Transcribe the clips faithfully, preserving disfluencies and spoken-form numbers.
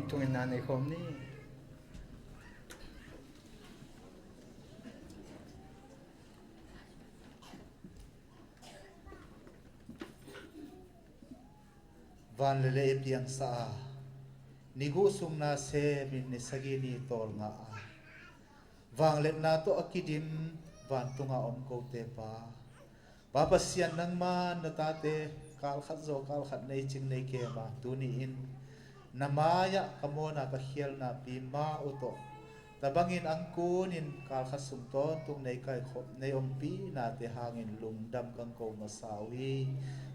Thungetna nei khawm ni. Van le lei piangsa a, ni guh sung na semin ni sagih ni tawlnga a, vangliatna tawh a kidim vantunga om kote Pa, Pa Pasian, nangman na tate kalkhat zaw kalkhat nei cing nei kem a, tuni-in na mai-ah ka mawhna ka khialna pi ma uh tawh, tabangin angkunin kalkhat sung tawntung nei kaikhop nei ompinate hangin lungdam kang ko masa uh hi.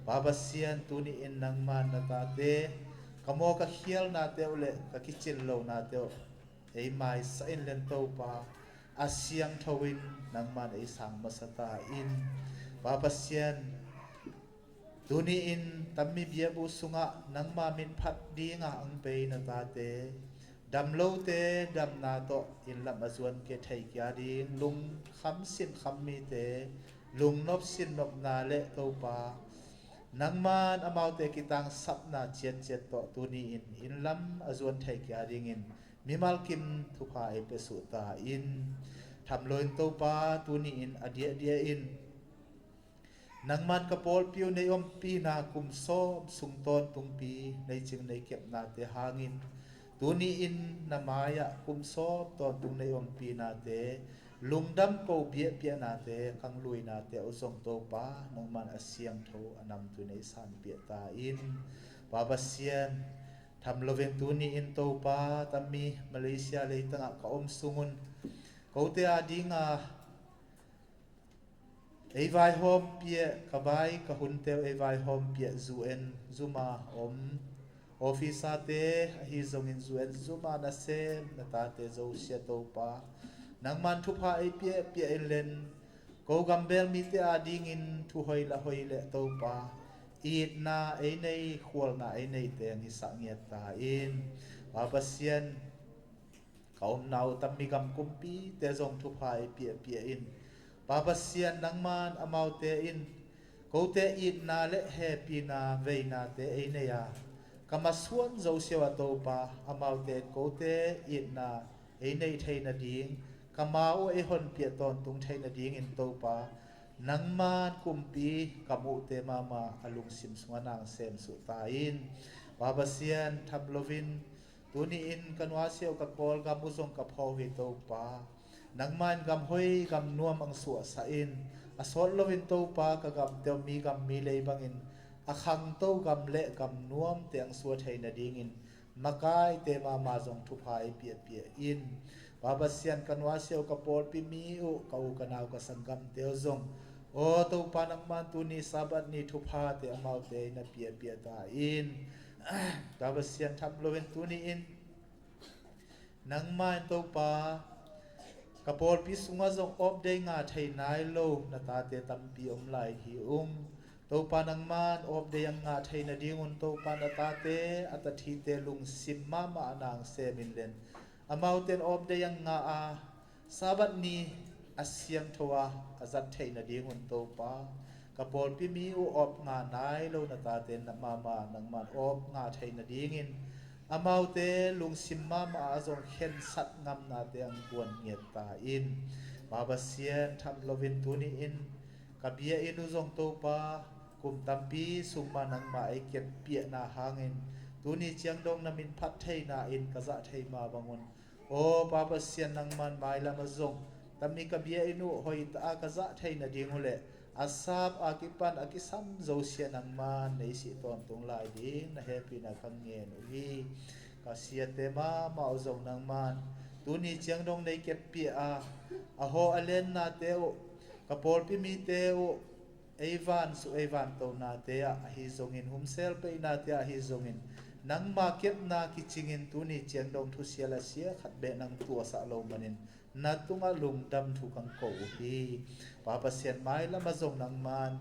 Pa Pasian, tuni-in nangman na tate ka maw ka khialnate uh le ka kicin lonate uh ei maisa in len Topa, a siangtho in nangman ei sang masa ta in. Pa Pasian, tuni-in tammi biakbuk sungah nangma min phat dinga ang pei na tate, dam lote damna tawh inn lam a zuan kia thei kia ding, lungkham sinkham mite lungnop sinnopna le Topa, nangman amaute kitangsapna ciatciat tawh tuni-in inn lam a zuan thei kia dingin mimal kim thupha ei pia suh ta in. Tham lo in Topa, tuni-in a diahdiah in nangman ka pawlpi uh nei ompina kum sawm sung tawntungpi nei cing nei kepnate hangin tuni-in na mai-ah kum sawm tawntung nei ompinate, lungdam ko biakpiahnate, kang luinate uh zong Topa, nangman a siangtho a namtui nei sanpiah ta in. Pa Pasian, tham loin tuni-in Topa, tammi Malaysia leitangah ka om sungun kote a dinga ei vaihawmpiah, ka vai ka hunte uh ei vaihawmpiah U N zuma om officer-te ahi zongin U N zuma nasem na tate zosia Topa, nangman thupha ei piahpiah in len, ko gambel mite a dingin thu hoi la hoi le Topa, itna ei nei, khualna ei nei teng hi sah ngiat ta in. Pa Pasian, ka omna uh tammi gam kumpite zong thupha ei piahpiah in. Pa Pasian, nangman amaute in kote itna le hehpihna veinate ei nei a, ka masuan zosia uh a Topa, amaute in kote itna ei nei thei nading, ka ma uh ei honpiah tawntung thei nadingin Topa, nangman kumpi ka muhte mahmah a lungsim sungah nang sem suh ta in. Pa Pasian, tham loin tuni-in ka nuasia uh ka Kawlgam uh zong ka pho hi Topa, nangman gam hoi gam nuam ang suahsah in. A sawt loin Topa, ka gamte uh mi gam mi lei bangin a khangto gam le gam nuamte ang suah thei nadingin makaite mahmah zong thupha ei piahpiah in. Pa Pasian, ka nuasia uh ka pawlpi mi uh, ka u ka nau ka sanggamte uh zong, aw Topa, nangman tuni Sabbath ni thuphate amaute ei na piahpiah ta in. Pa Pasian, tham loin tuni-in nangman Topa, ka pawlpi sungah zong off day ngah thei nai lo na tate tampi om lai hi ung. Topa, nangman off day ang ngah thei nadingun Topa, na tate a tathite lungsim mahmah a nang sem in len, amaute in off day ang ngah a, Sabbath ni a siangtho a a zat thei nadingun Topa, ka pawlpi mi uh off ngah nai lo na tate na mahmah nangman off ngah thei nadingin amaute lungsim mahmah a zong khensat ngamnate ang guan ngiat ta in. Pa Pasian, tham loin tuni-in ka bia inn uh zong Topa, kum tampi sung mah nangmah ei keppiahna hangin tuni ciang dong na min phat theihna in ka zah thei mah bangun, aw Pa Pasian, nangman mailam ah zong tammi ka bia inn uh hoihtak a ka zah thei nading uh le a sap a kipan a kisam zosia nangman nei sih tawntung lai ding na hehpihna ka ngen uh hi. Ka siate mahmah uh zong nangman tuni ciang dong nei keppiah a, a haw a lennate uh, ka pawlpi mite uh, ei vansuh ei vantonate ah ahi zongin, humsel peihnate ah ahi zongin, nangma kepna kicingin tuni ciang dong thusia le sia khat beh nang tuahsah lo manin na tungah lungdam thu kang ko uh hi. Pa Pasian, mailam ah zong nangman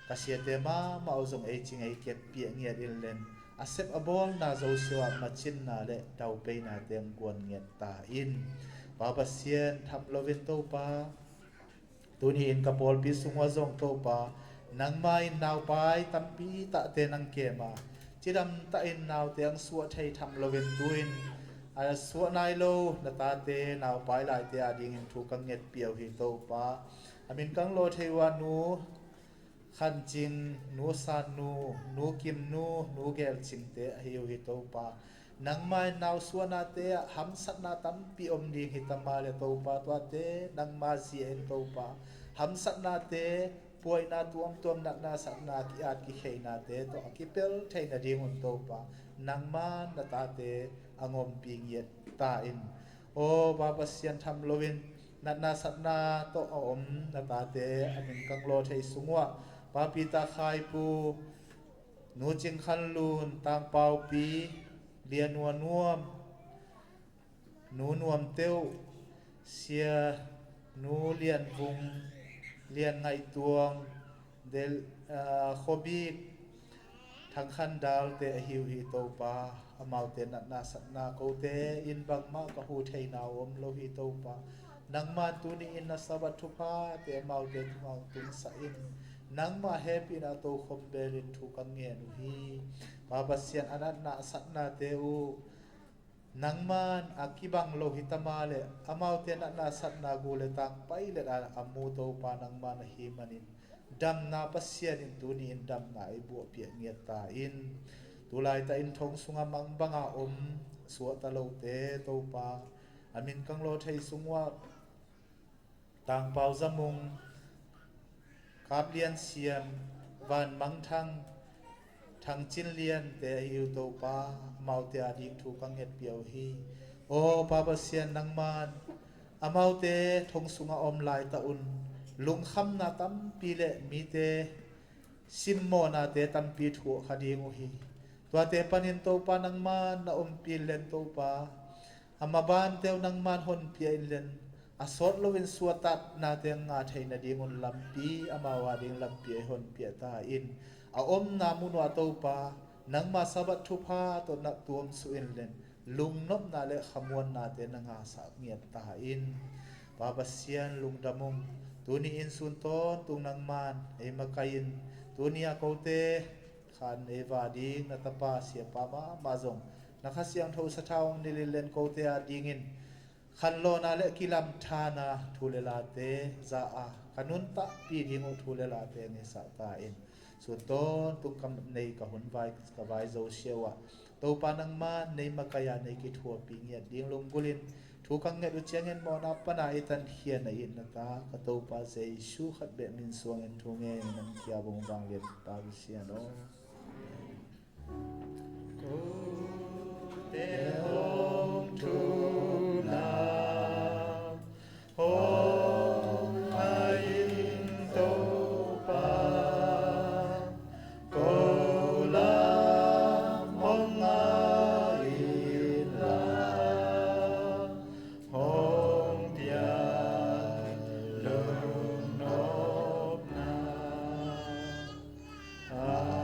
ka siate mahmah uh zong ei cing ei keppiah ngiat in len, a sep a bawlna zosia uh ah macinna le daupeinate ang guan ngiat ta in. Pa Pasian, tham loin Topa, tuni-in ka pawlpi sung uh ah zong Topa, nangma in naupai tampi tahte nang kem a, cidam tahin naute ang suah thei tham loin tu-in a suah nai lo na tate naupai laite adingin thu ka ngetpih uh hi Topa. A min kang lawh thei uh a nu Khan Cing, nu San Nu, nu Kim Nu, nu Gel Cingte ahi uh hi Topa. Nangma in nausuahnate ah hamsatna tampi om ding hi ta mah le Topa, tuate nangma zia in Topa hamsatnate, puaina tuamtuam, natna satna, ki-at kikheinate tawh a kipel theih nadingun Topa nangma na tate a ngompih ngiat ta in. Aw Pa Pasian, tham loin natna satna tawh a om na tate a min kang lawh thei sung uh ah Pa Peter Khaipu, nu Cing Khan Lun, Tang Pau Pi, Lia Nua Nuam, nu Nuam Teuh, sia nu Lian Vung, Lian Ngaih Tuang, Del, aa, Khua Bik, Thang Khan Dal te ahi uh hi Topa. Amaute natna satna kote in bangmah ka huh theihna uh om lo hi Topa. Nangman tuni in na Sabbath thuphate amaute tungah tungsah in, nangmah hehpihna tokhom belin thu ka ngen uh hi. Pa Pasian, a natna a satnate uh nangman a kibang lo hi ta mah le, amaute natna satna gu le tang pailet a a mu Topa nangman ahi manin, damna Pasian in tuni in damna ei buahpiak ngiat ta in. Tu laitak in thong sungah mang banga om suahta lote Topa, a min kang lawh thei sung uh ah Tang Pau Za Mung, Kap Lian Siam, Van Mang Thang, Thang Cin Lian te ahi uh Topa, amaute ading thu ka ngetpih uh hi. Aw Pa Pasian, nangman amaute thong sungah om laitak un lungkhamna tampi le mite simmawhnate tampi thuah kha ding uh hi. Tuate panin Topa nangman na ompih in len Topa, a mabante uh nangman honpia in len, a sawt loin suahtaknate ngah theih nadingun lampi, amau ading lampi ei honpia ta in. A omna mun uh ah Topa, nangma Sabbath thupha tawh na tuamsuh in len, lungnopna le khamuannate na ngahsak ngiat ta in. Pa Pasian, lungdam ung. Tuni in sun tawntung nangman ei makaih in, tuni a kote khan ei vak ding na tapa siapa mahmah zong na Kha Siangtho sathau hong nilh in len, kote adingin khanlawhna le kilamthana thu le late za a ka nuntakpih ding uh thu le late ngetsak ta in. Sun tawntung ka nei ka hun vai, ka vai zo sia uh ah Topa nangman nei makaih a nei kithuahpih ngiat ding lunggulhin thu ka nget uh ciangin mawhna pana i tankhia na itna ta ka Topa Jesu khat beh min suangin thu ngen in nang kia bung vanglian Pa Pasian aw. Kote hong thumna hong hai in Topa, ko lam hong ngai in la, hong piak lungnopna. Amen.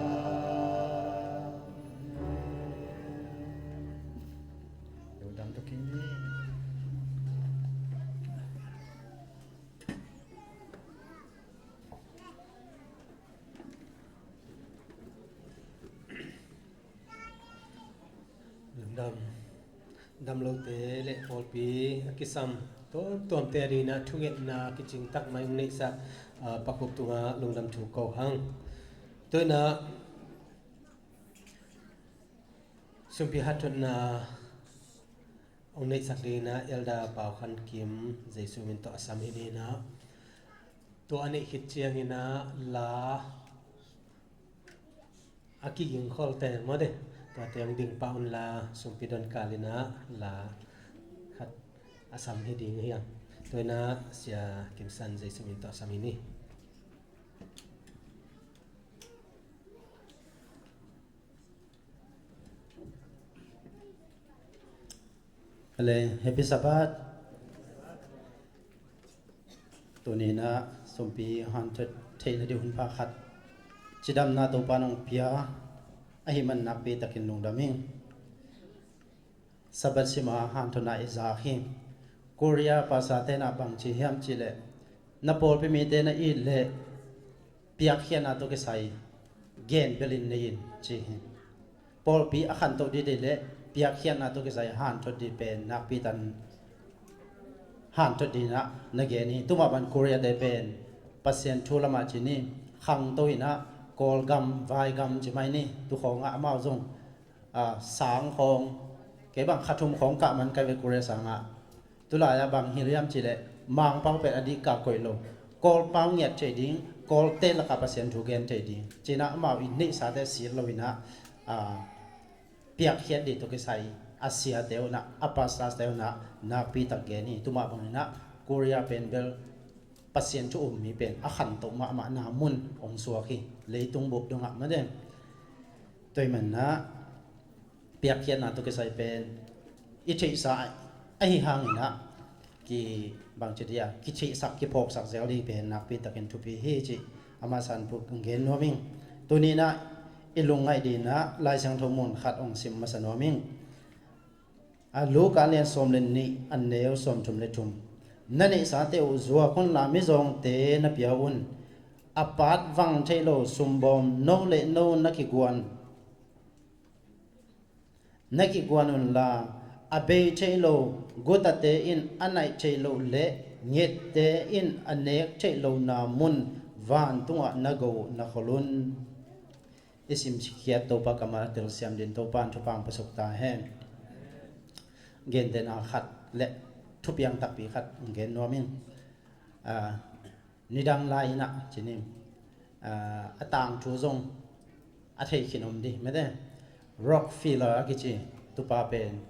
Lungdam tuk hi. Lungdam. Damlote le pawlpi a kisam tuamtuamte adingin ah thungetna kicing tak mai hong neihsak, ah, Pa Khup tungah lungdam thu ko hang. Tua in ah sumpi hanthotna hong neihsak dingin ah Elder Pau Khan Kim Jesu min tawh a sam hi dingin ah, tua a neih khit ciangin ah la a kiging kholte maw de, tuate hong ding pah un la, sumpi don kal in ah la khat a sam hi ding hi hang. Tua in ah Sia Kim San Jesu min tawh a sam hi ni. Ale, Happy Sabbath. Tuni in ah sumpi hanthot theihna ding hun pha khat cidamna Topa in hong pia ahih man nakpi takin lungdam ing. Sabbath sima hanthotna i zak hi. Korea pastor te in ah bang ci hiam cih leh, na pawlpi mite na it leh piakkhiatna tawh kisai gen belin nei in ci hi. pawlpi a khantoh ding deih le piakkhiatna tawh kisai hanthot ding pen nakpi takin hanthot ding in ah na gen hi. Tumah bang Korea te pen Pasian thu lamah ci ni, khangto in ah Kawlgam, vaigam ci mai ni, tu khawngah amau zong, ah, sang khawng, kei bang kha thum khawng kah man kai ve Korea sangah. Tulai-ah bang hi hiam cih leh Mangpau pen a dih kah koih lo, Kawlpau ngiat thei ding, Kawlte lakah Pasian thu gen thei ding ci-in ah amau i neihsate sit lo in ah, ah, piakkhiat ding tawh kisai a siate un ah, a pastorte un ah nakpi tak gen hi. Tumah bang in ah Korea pen bel Pasian thu um mi pen a khantoh mahmahna mun hong suak hi, leitung bup dongah mah ding. Tua ahih manin ah piakkhiatna tawh kisai pen i theihsa ahi hangin ah ki, bangci dih a, kitheihsak kiphawksak zel ding pen nakpi takin thupi hi cih a masa-in buk gen nuam ing. Tuni-in ah i lungngaih ding in ah Lai Siangtho mun khat hong sim masa nuam ing. A, Luka lian sawm le nih, a neu sawmthum le thum. Na neihsate uh zuak unla mizawngte na pia un. A paat vang thei lo sumbawm no le no na kiguan, na kiguan unla, a bei thei lo gutate in a naih theih loh le ngette in a nek theih lohna mun vantungah na go uh na khol un. I simkhiat Topa kammal a telsiam ding Topa in thupha hong piasuk ta hen. Gentehna khat le thupiang takpi khat hong gen nuam ing. Ah, nidang lai-in ah ci ni, ah, a tangthu zong a thei khin om ding mete. Rockefeller a kici tupa pen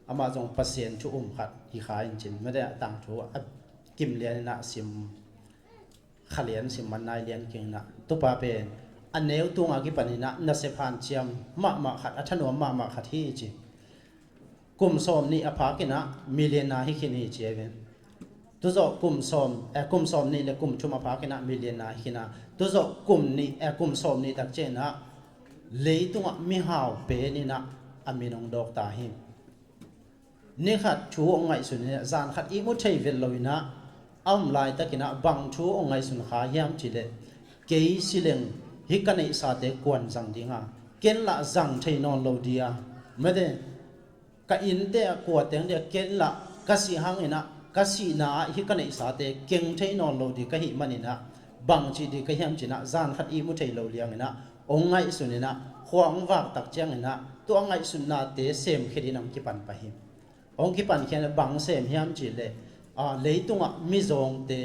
amah zong Pasian thu um khat hi kha in cin mete, a tangthu a kim lian in ah sim kha lian sim man nai lian keng in ah tupa pen a neu tung a kipan in ah nasep hanciam mahmah khat, a thanuam mahmah khat hi ci. Kum sawm nih a phak in ah millionaire hi khin hi ci a hi ve. Tuzawh kum sawm, eh, kum sawm nih le kum thum a phak in ah millionaire hi khin a, tuzawh kum nih, eh, kum sawm nih tak ciangin ah leitungah mihau pen in ah a min hong dawk ta hi. Ni khat thu hong ngaihsun in ah, zan khat ihmu thei vet lo in ah a om laitak in ah bang thu hong ngaihsun kha hiam cih leh, kei si leng hih ka neihsate kua'n zang ding a, ken lah zang thei nawn lo ding a, mete, ka innte ah kua teng ding a, ken lah ka sih hang in ah ka sihna ah hih ka neihsate keng thei nawn lo ding ka hih man in ah bangci ding ka hiam ci-in ah zan khat ihmu thei lo liang in ah hong ngaihsun in ah khua hong vak tak ciangin ah tua ngaihsutnate semkhia dingin hong kipan pah hi. Hong kipankhia in ah bang sem hiam cih leh, ah, leitungah mizawngte,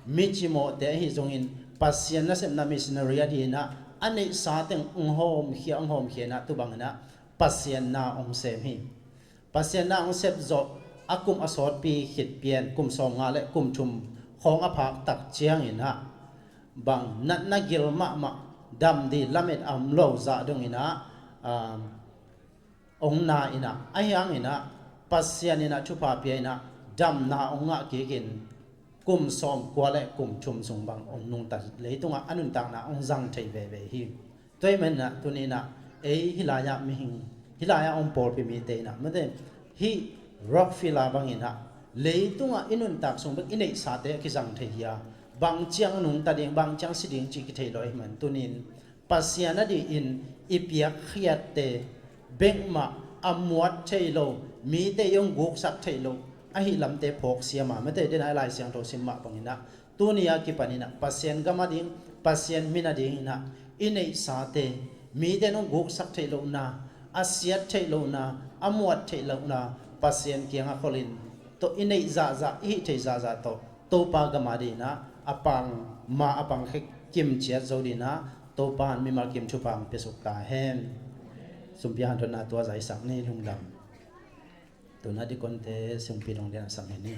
micimawhte ahi zongin Pasian nasepna missionary a dingin ah a neihsa teng hong hawmkhia, hong hawmkhia in ah tu bangin ah Pasian na hong sem hi. Pasian na hong sep zawh a kum a sawtpi khit pian kum sawmnga le kum thum khawng a phak tak ciangin ah bang natna gil mahmah, dam ding lamet a om lo zah dongin ah, ah, hong na in ah, ahi hangin ah Pasian in ah thupha pia in ah damna hong ngah kikin kum sawmkua le kum thum sung bang hong nungta, leitungah a nuntakna hong zang thei veve hi. Tua ahih manin ah tuni in ah ei hih lai-ah mihing, hih lai-ah hong pawlpi mite in ah mate, hih Rockefeller bangin ah leitungah i nuntak sung bek i neihsate a kizang thei hi a, bang ciang nungta ding, bang ciang si ding cih kithei lo ahih man tuni in Pasian a dingin i piakkhiatte bek mah a muat thei lo, mite i hong guksak theih loh ahi lamte phawk siam a, mate, den a i Lai Siangtho sim mah bangin ah tuni a kipan in ah Pasian gam a ding, Pasian min a dingin ah i neihsate mite in hong guksak theih lohna, a siat theih lohna, a muat theih lohna Pasian kiangah kholin tawh i neih zahzah, i hih theih zahzah tawh Topa gam a dingin ah a pang ma a pang khek kim ciat zo dingin ah Topa in mimal kim thupha hong piasuk ta hen. Sumpi hanthotna tua zaisak ni, lungdam. Tuna dikonte sumpi dong dingin a sam hi ni.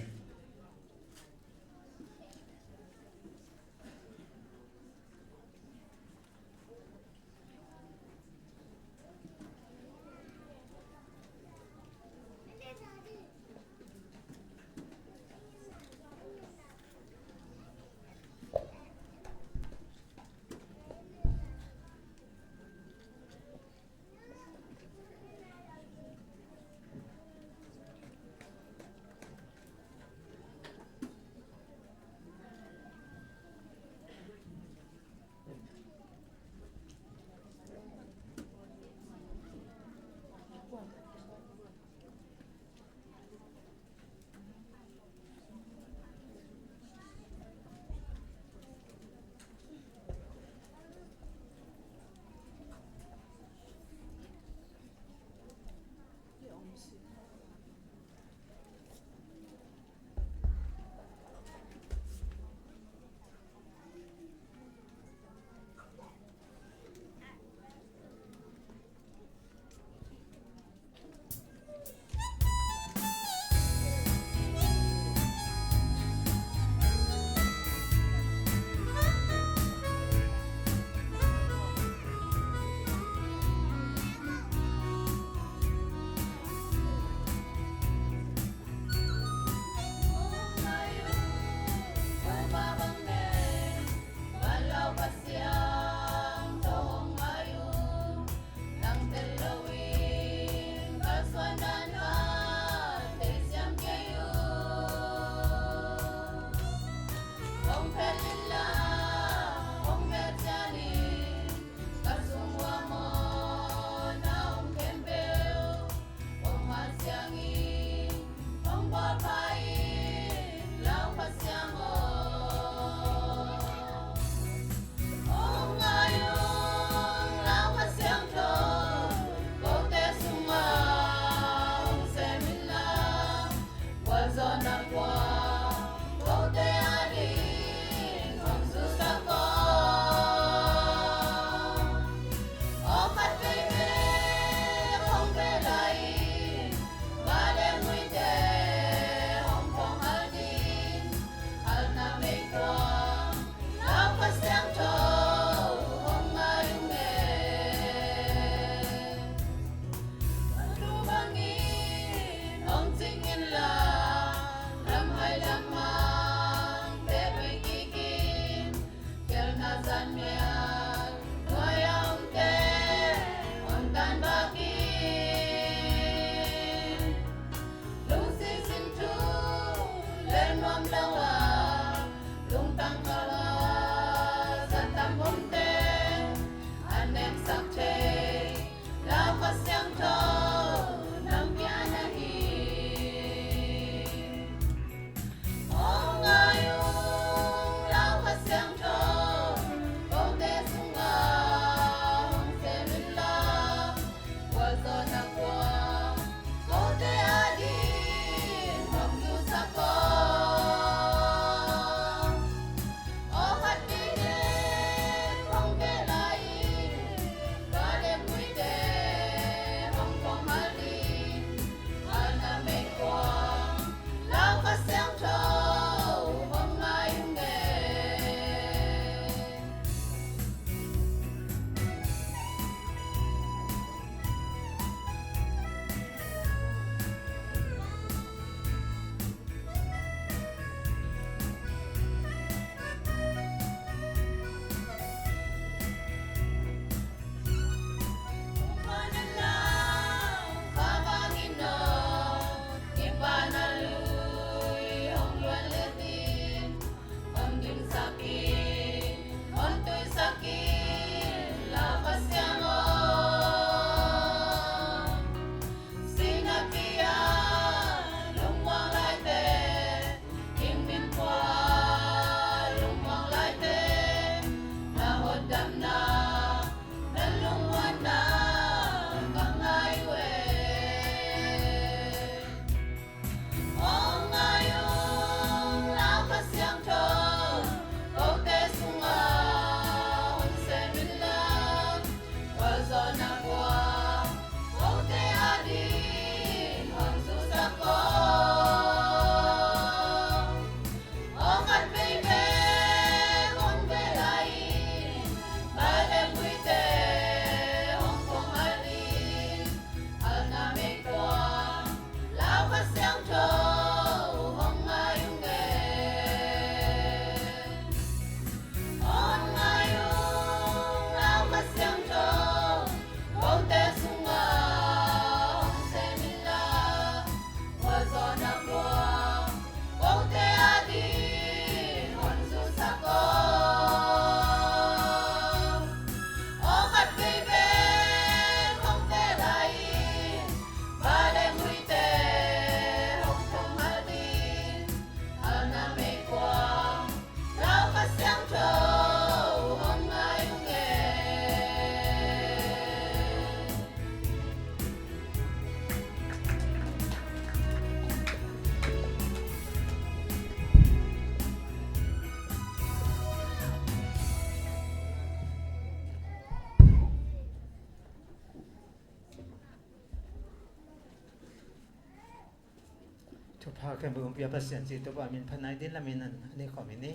Thupha khempeuh hong pia Pasian cih Topa min phat nai ding lamin an, an i khawm hi ni.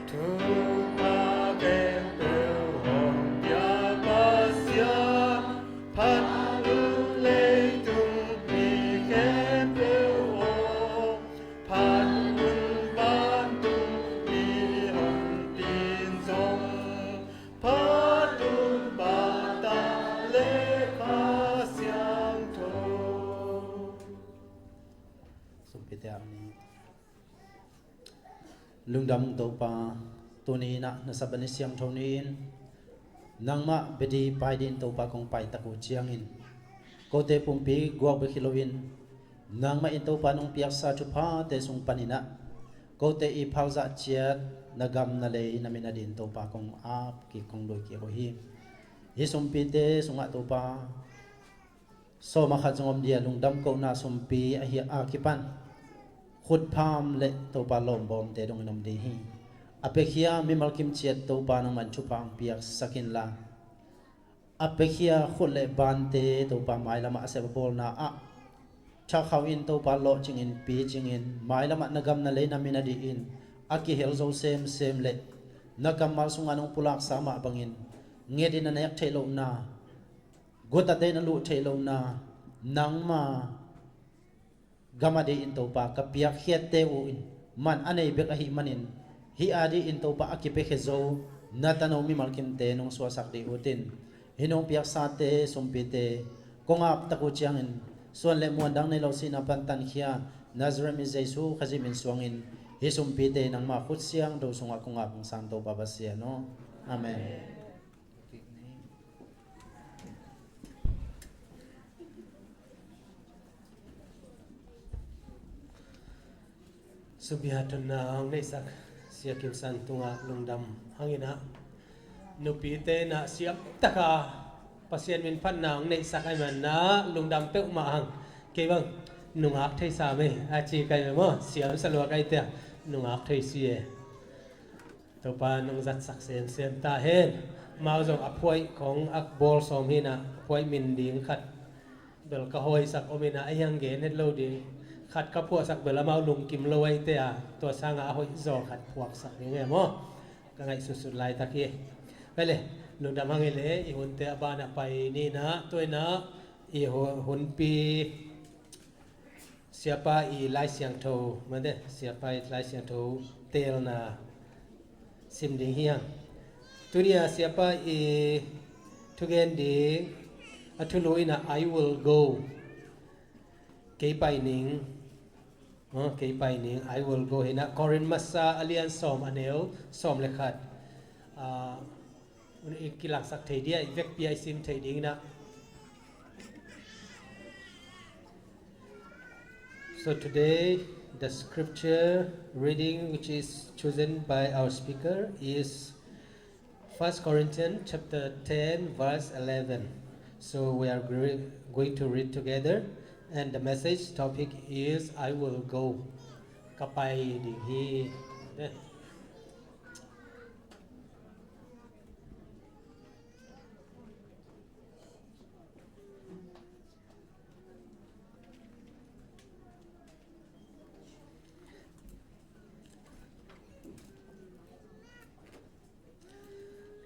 Thupha khempeuh hong pia Pasian, phat un leitung mi khempeuh aw, phat un vantung mi hong tin zong, phat un Pata le Kha Siangtho. Sumpite amen. Lungdam Topa, tuni in ah na Sabbath ni siangtho ni-in nangmah bia ding pai dingin Topa kong paitak uh ciangin, kote pumpi guak bek hi loin nangmah in Topa nong piaksa thuphate sung panin ah kote i phakzah ciat na gam na lei na min a dingin Topa kong ap kik, kong dawi kik uh hi. Hih sumpite sungah Topa, sawm ah khat zong om ding a, lungdam kohna sumpi ahi a kipan khutpham le Topa lawmbawmte dongin om ding hi. A piakhia mimal kim ciat Topa nangmah in thupha hong piaksak inla, a piakhia khut le bante Topa mailamah a sep a bawlna ah thakhauh in Topa lawhcingin, picingin, mailamah na gam na lei na min a dingin a kihel zo semsem le na kammal sungah nong pulaksa mah bangin ngetin a nek theih lohna, gutate na luh theih lohna, nangma gam a dingin Topa ka piakkhiatte uh in man a nei bek ahih manin, hih a dingin Topa a kipiakhia zo na tano mimal kimte nong suahsak ding uh tin, hih nong piaksate sumpite kong aptak uh ciangin, suan le muan dang nei lo sihna pan tankhia Nazareth mi Jesu Khazih min suangin hih sumpite nangma khut siangtho sungah kong ap hong sang Topa Pasian aw. Amen. Subiatunna hong neihsak Sia Kim San tungah lungdam hangin ah, nupite in ah siamtaka Pasian min phatna hong neihsak ahih manin ah lungdam peuhmah hang. Kei bang nungak thei sam ei a ci kai ve maw, siam sa lua kai tia, nungak thei si e. Topa nong zatsak semsem ta hen. Mau zong a phuaih khong a bawl sawm hi in ah, a phuaih min ding khat bel ka hawisak om in ah, a hiang gen het lo ding. Khat ka phuahsak bel amau lungkim lo ahi te a, tua sangah a hoih zaw khat phuaksak ding e maw. Ka ngaihsutsut laitak hi. Pai le, lungdam hang hi le, i hunte a banah pai ni in ah, tua in ah i hu-, hunpi Siapa i Lai Siangtho, mate, Siapa i Lai Siangtho teelna sim ding hi hang. Tuni a Siapa i thugen ding a thulu in ah, "I will go." Kei pai ning. Oh, kei pai ning, "I will go." Hi in ah, Korin masa a lian sawm, a neu sawm le khat. Ah, i kilangsak thei ding a, i vekpi a i sim thei ding in ah. So today, the scripture reading which is chosen by our speaker is First Corinthians chapter ten, verse eleven. So we are gre-, going to read together, and the message topic is, "I will go." Ka pai ding hi.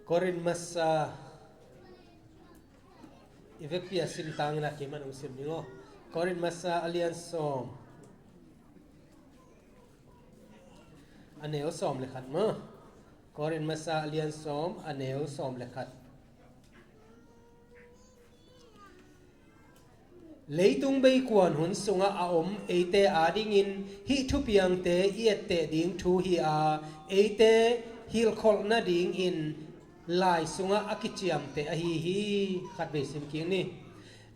Korin masa, i vekpi a sim tangin a kiman hong sim ding aw. Korin masa a lian sawm, a neu sawm le khat maw. Korin masa a lian sawm, a neu sawm le khat. Leitung beikuan hun sungah a om eite adingin hih thupiangte i etteh ding thu hi a, eite hilhkholh nadingin lai sungah a kiciamteh ahi hi. Khatvei sim kik ni.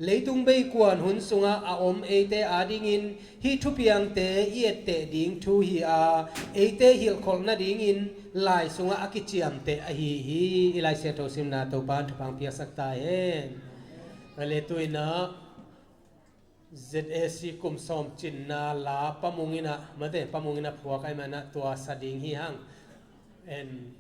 Leitung beikuan hun sungah a om eite adingin hih thupiangte i etteh ding thu hi a, eite hilhkholh nadingin lai sungah a kiciamteh ahi hi. I Lai Siangtho simna Topa in thupha hong piaksak ta hen. Pai le, tu in ah Z A C kum sawm cinna la Pa Mung in ah, mate, Pa Mung in ah phuak ahih manin ah tua sa ding hi hang. And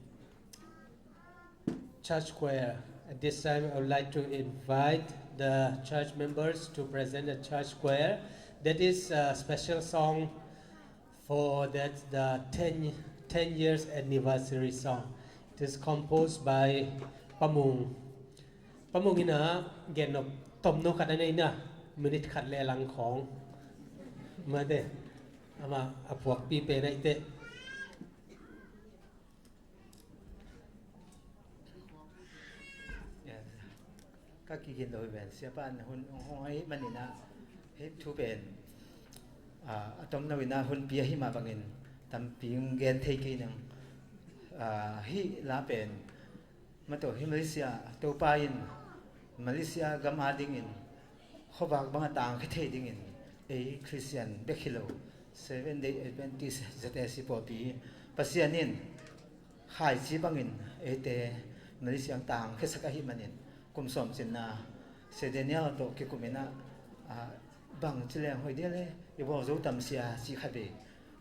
church choir. At this time, I would like to invite the church members to present the church choir. That is a special song for that the ten, ten years anniversary song. It is composed by Pa Mung. Pa Mung in a gen nop tomno khat a nei na, minute khat le lang khong. Mate, ama a puakpi pen a ite. Ka kigin lo hi ven, siapa in hun hong hong ahih manin ah, hih thu pen, ah, a tomno in ah hunpi ahih mah bangin tampi hong gen thei kei ning. Ah, hih la pen, mah tawh hih Malaysia, Topa in Malaysia gam a dingin khuavak bang a tangkhia thei dingin, ei Khristian bek hi lo, Seventh Day Adventist Z A C pawlpi Pasian in khaici bangin eite Malaysia tangkhiasak ahih manin, kum sawm cinna Sia Daniel tawh kikum in ah, ah, bangci leng hoih dia le, i bawl zo tam sia, ci khat vei.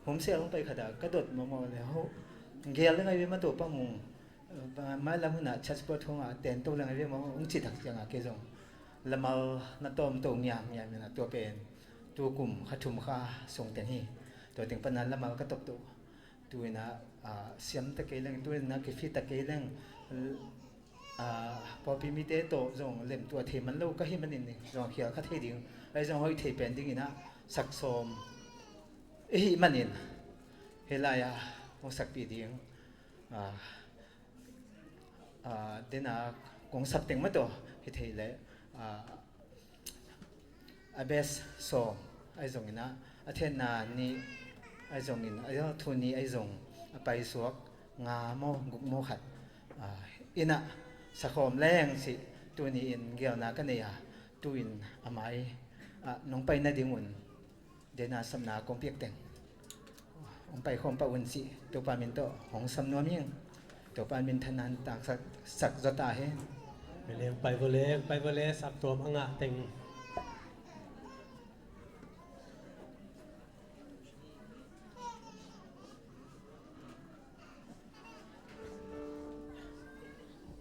Homesick hong pai khat ah ka dot mawkmawk le, ho, gel le ngai ve mah tawh Pa Mung, mailam hun ah church board hong ah tento le ngai ve mah hong ci tak ciangah kei zong lamal na tawm to ngiamngiam in ah, tua pen tu kum kha thum kha sung teng hi. Tua teng pan ah lamal ka tawp to. Tu in ah, ah, siam ta kei leng, tu in ah kifit ta kei leng, ah, pawlpi mite tawh zong lemtuah thei man lo ka hih manin zong khial kha thei ding, ahi zong hoih thei pen dingin ah sak sawm i hih manin hih lai-ah hong sakpih ding, ah, ah, den a kong sap teng mah tawh hi thei leh, ah, a best sawm ahi zongin ah, a thenna nih ahi zongin, a thu nih ahi zong, a paisuak nga maw guk maw khat, ah, in ah sakhawm leng cih tuni in gelna ka nei a, tu-in a mai, ah, nong pai nadingun den a sapna kong piak teng hong paikhawm pah un cih Topa min tawh hong sam nuam ing. Topa min thanan tangsak sak zaw ta hen. Pai leng, pai vo leng, pai vo leng, saptuam a ngah teng.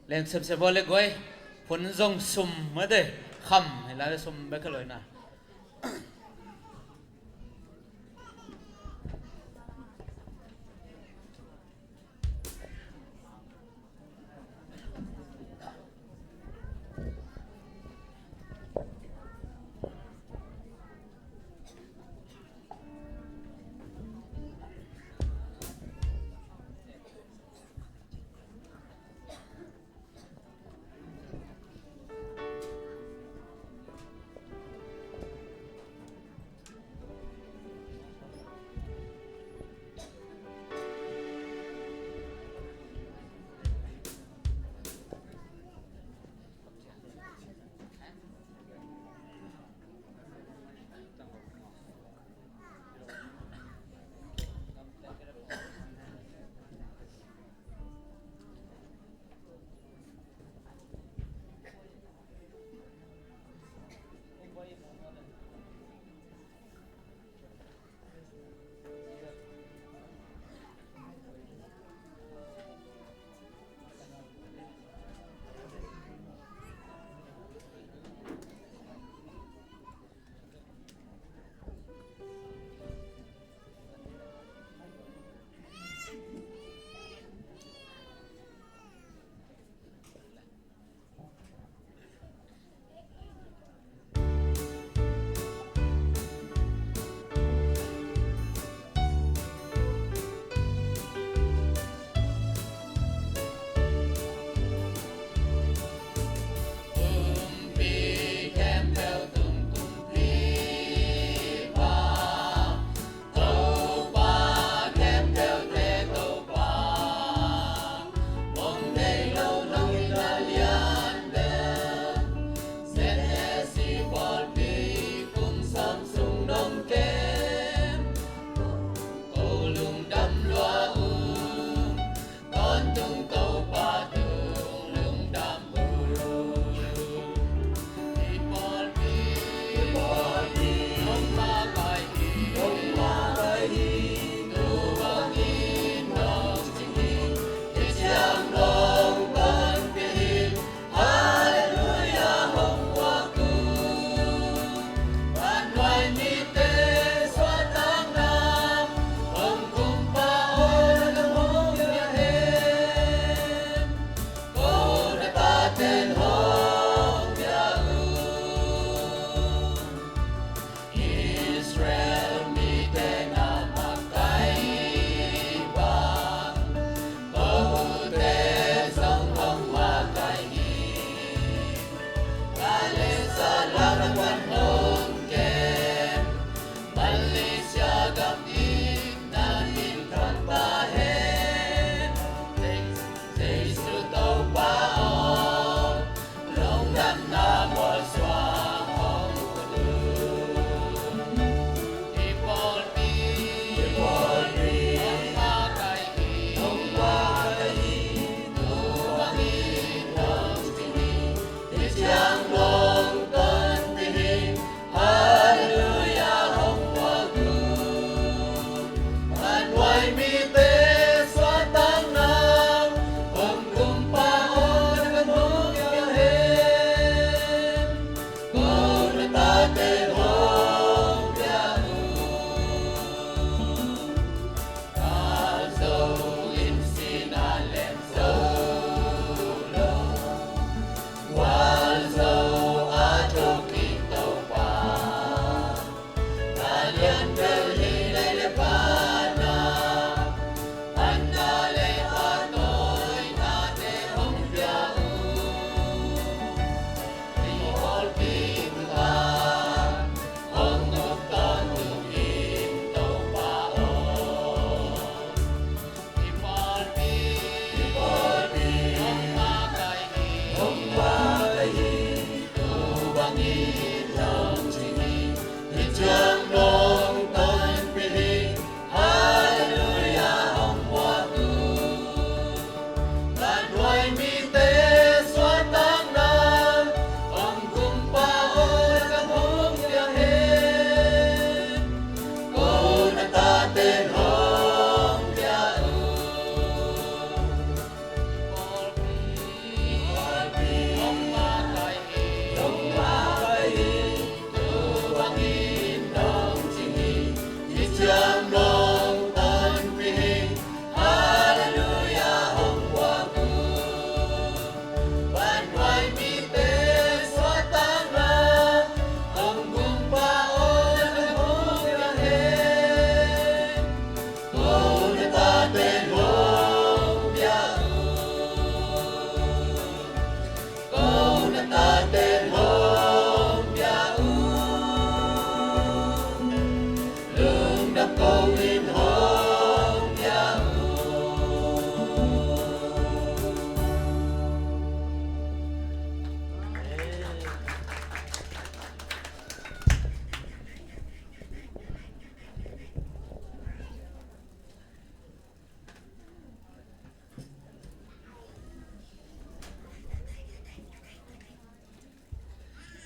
Leng semsem vo le guai, phun zong sum mah de, kham hi lai le sum bek ka loina.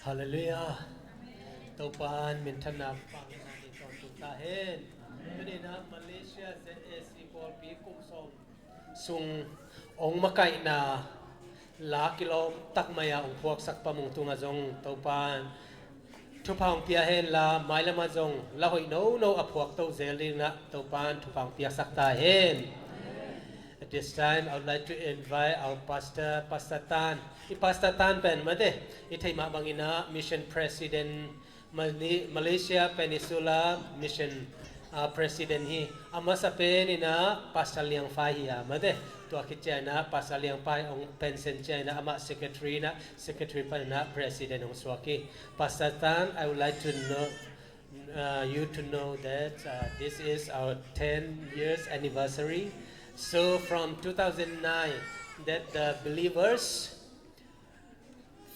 Halleluiah. Topa'n minthanna, panpihna ding tawntung ta hen. Tuni-in ah Malaysia Z A C pawlpi kum sawm sung hong makaihna la kilawm tak mai-a hong phuaksak Pa Mung tungah zong Topa'n thupha hong pia hen la, mailamah zong la hoih nono a phuak to zel dingin ah Topa'n thupha hong piaksak ta hen. At this time, I would like to invite our pastor, Pastor Tan. I Pastor Tan pen mate, i theih mah bangin ah Mission President, Mali-, Malaysia Peninsula Mission, ah, President hi. A masa pen in ah Pastor Liang Fai hi a mate. Tua khit ciangin ah Pastor Liang Fai hong pension ciangin ah amah secretary in ah, secretary pan in ah President hong suak hi. Pastor Tan, I would like to know, uh, you to know that, uh, this is our ten years anniversary. So from two thousand nine, that the believers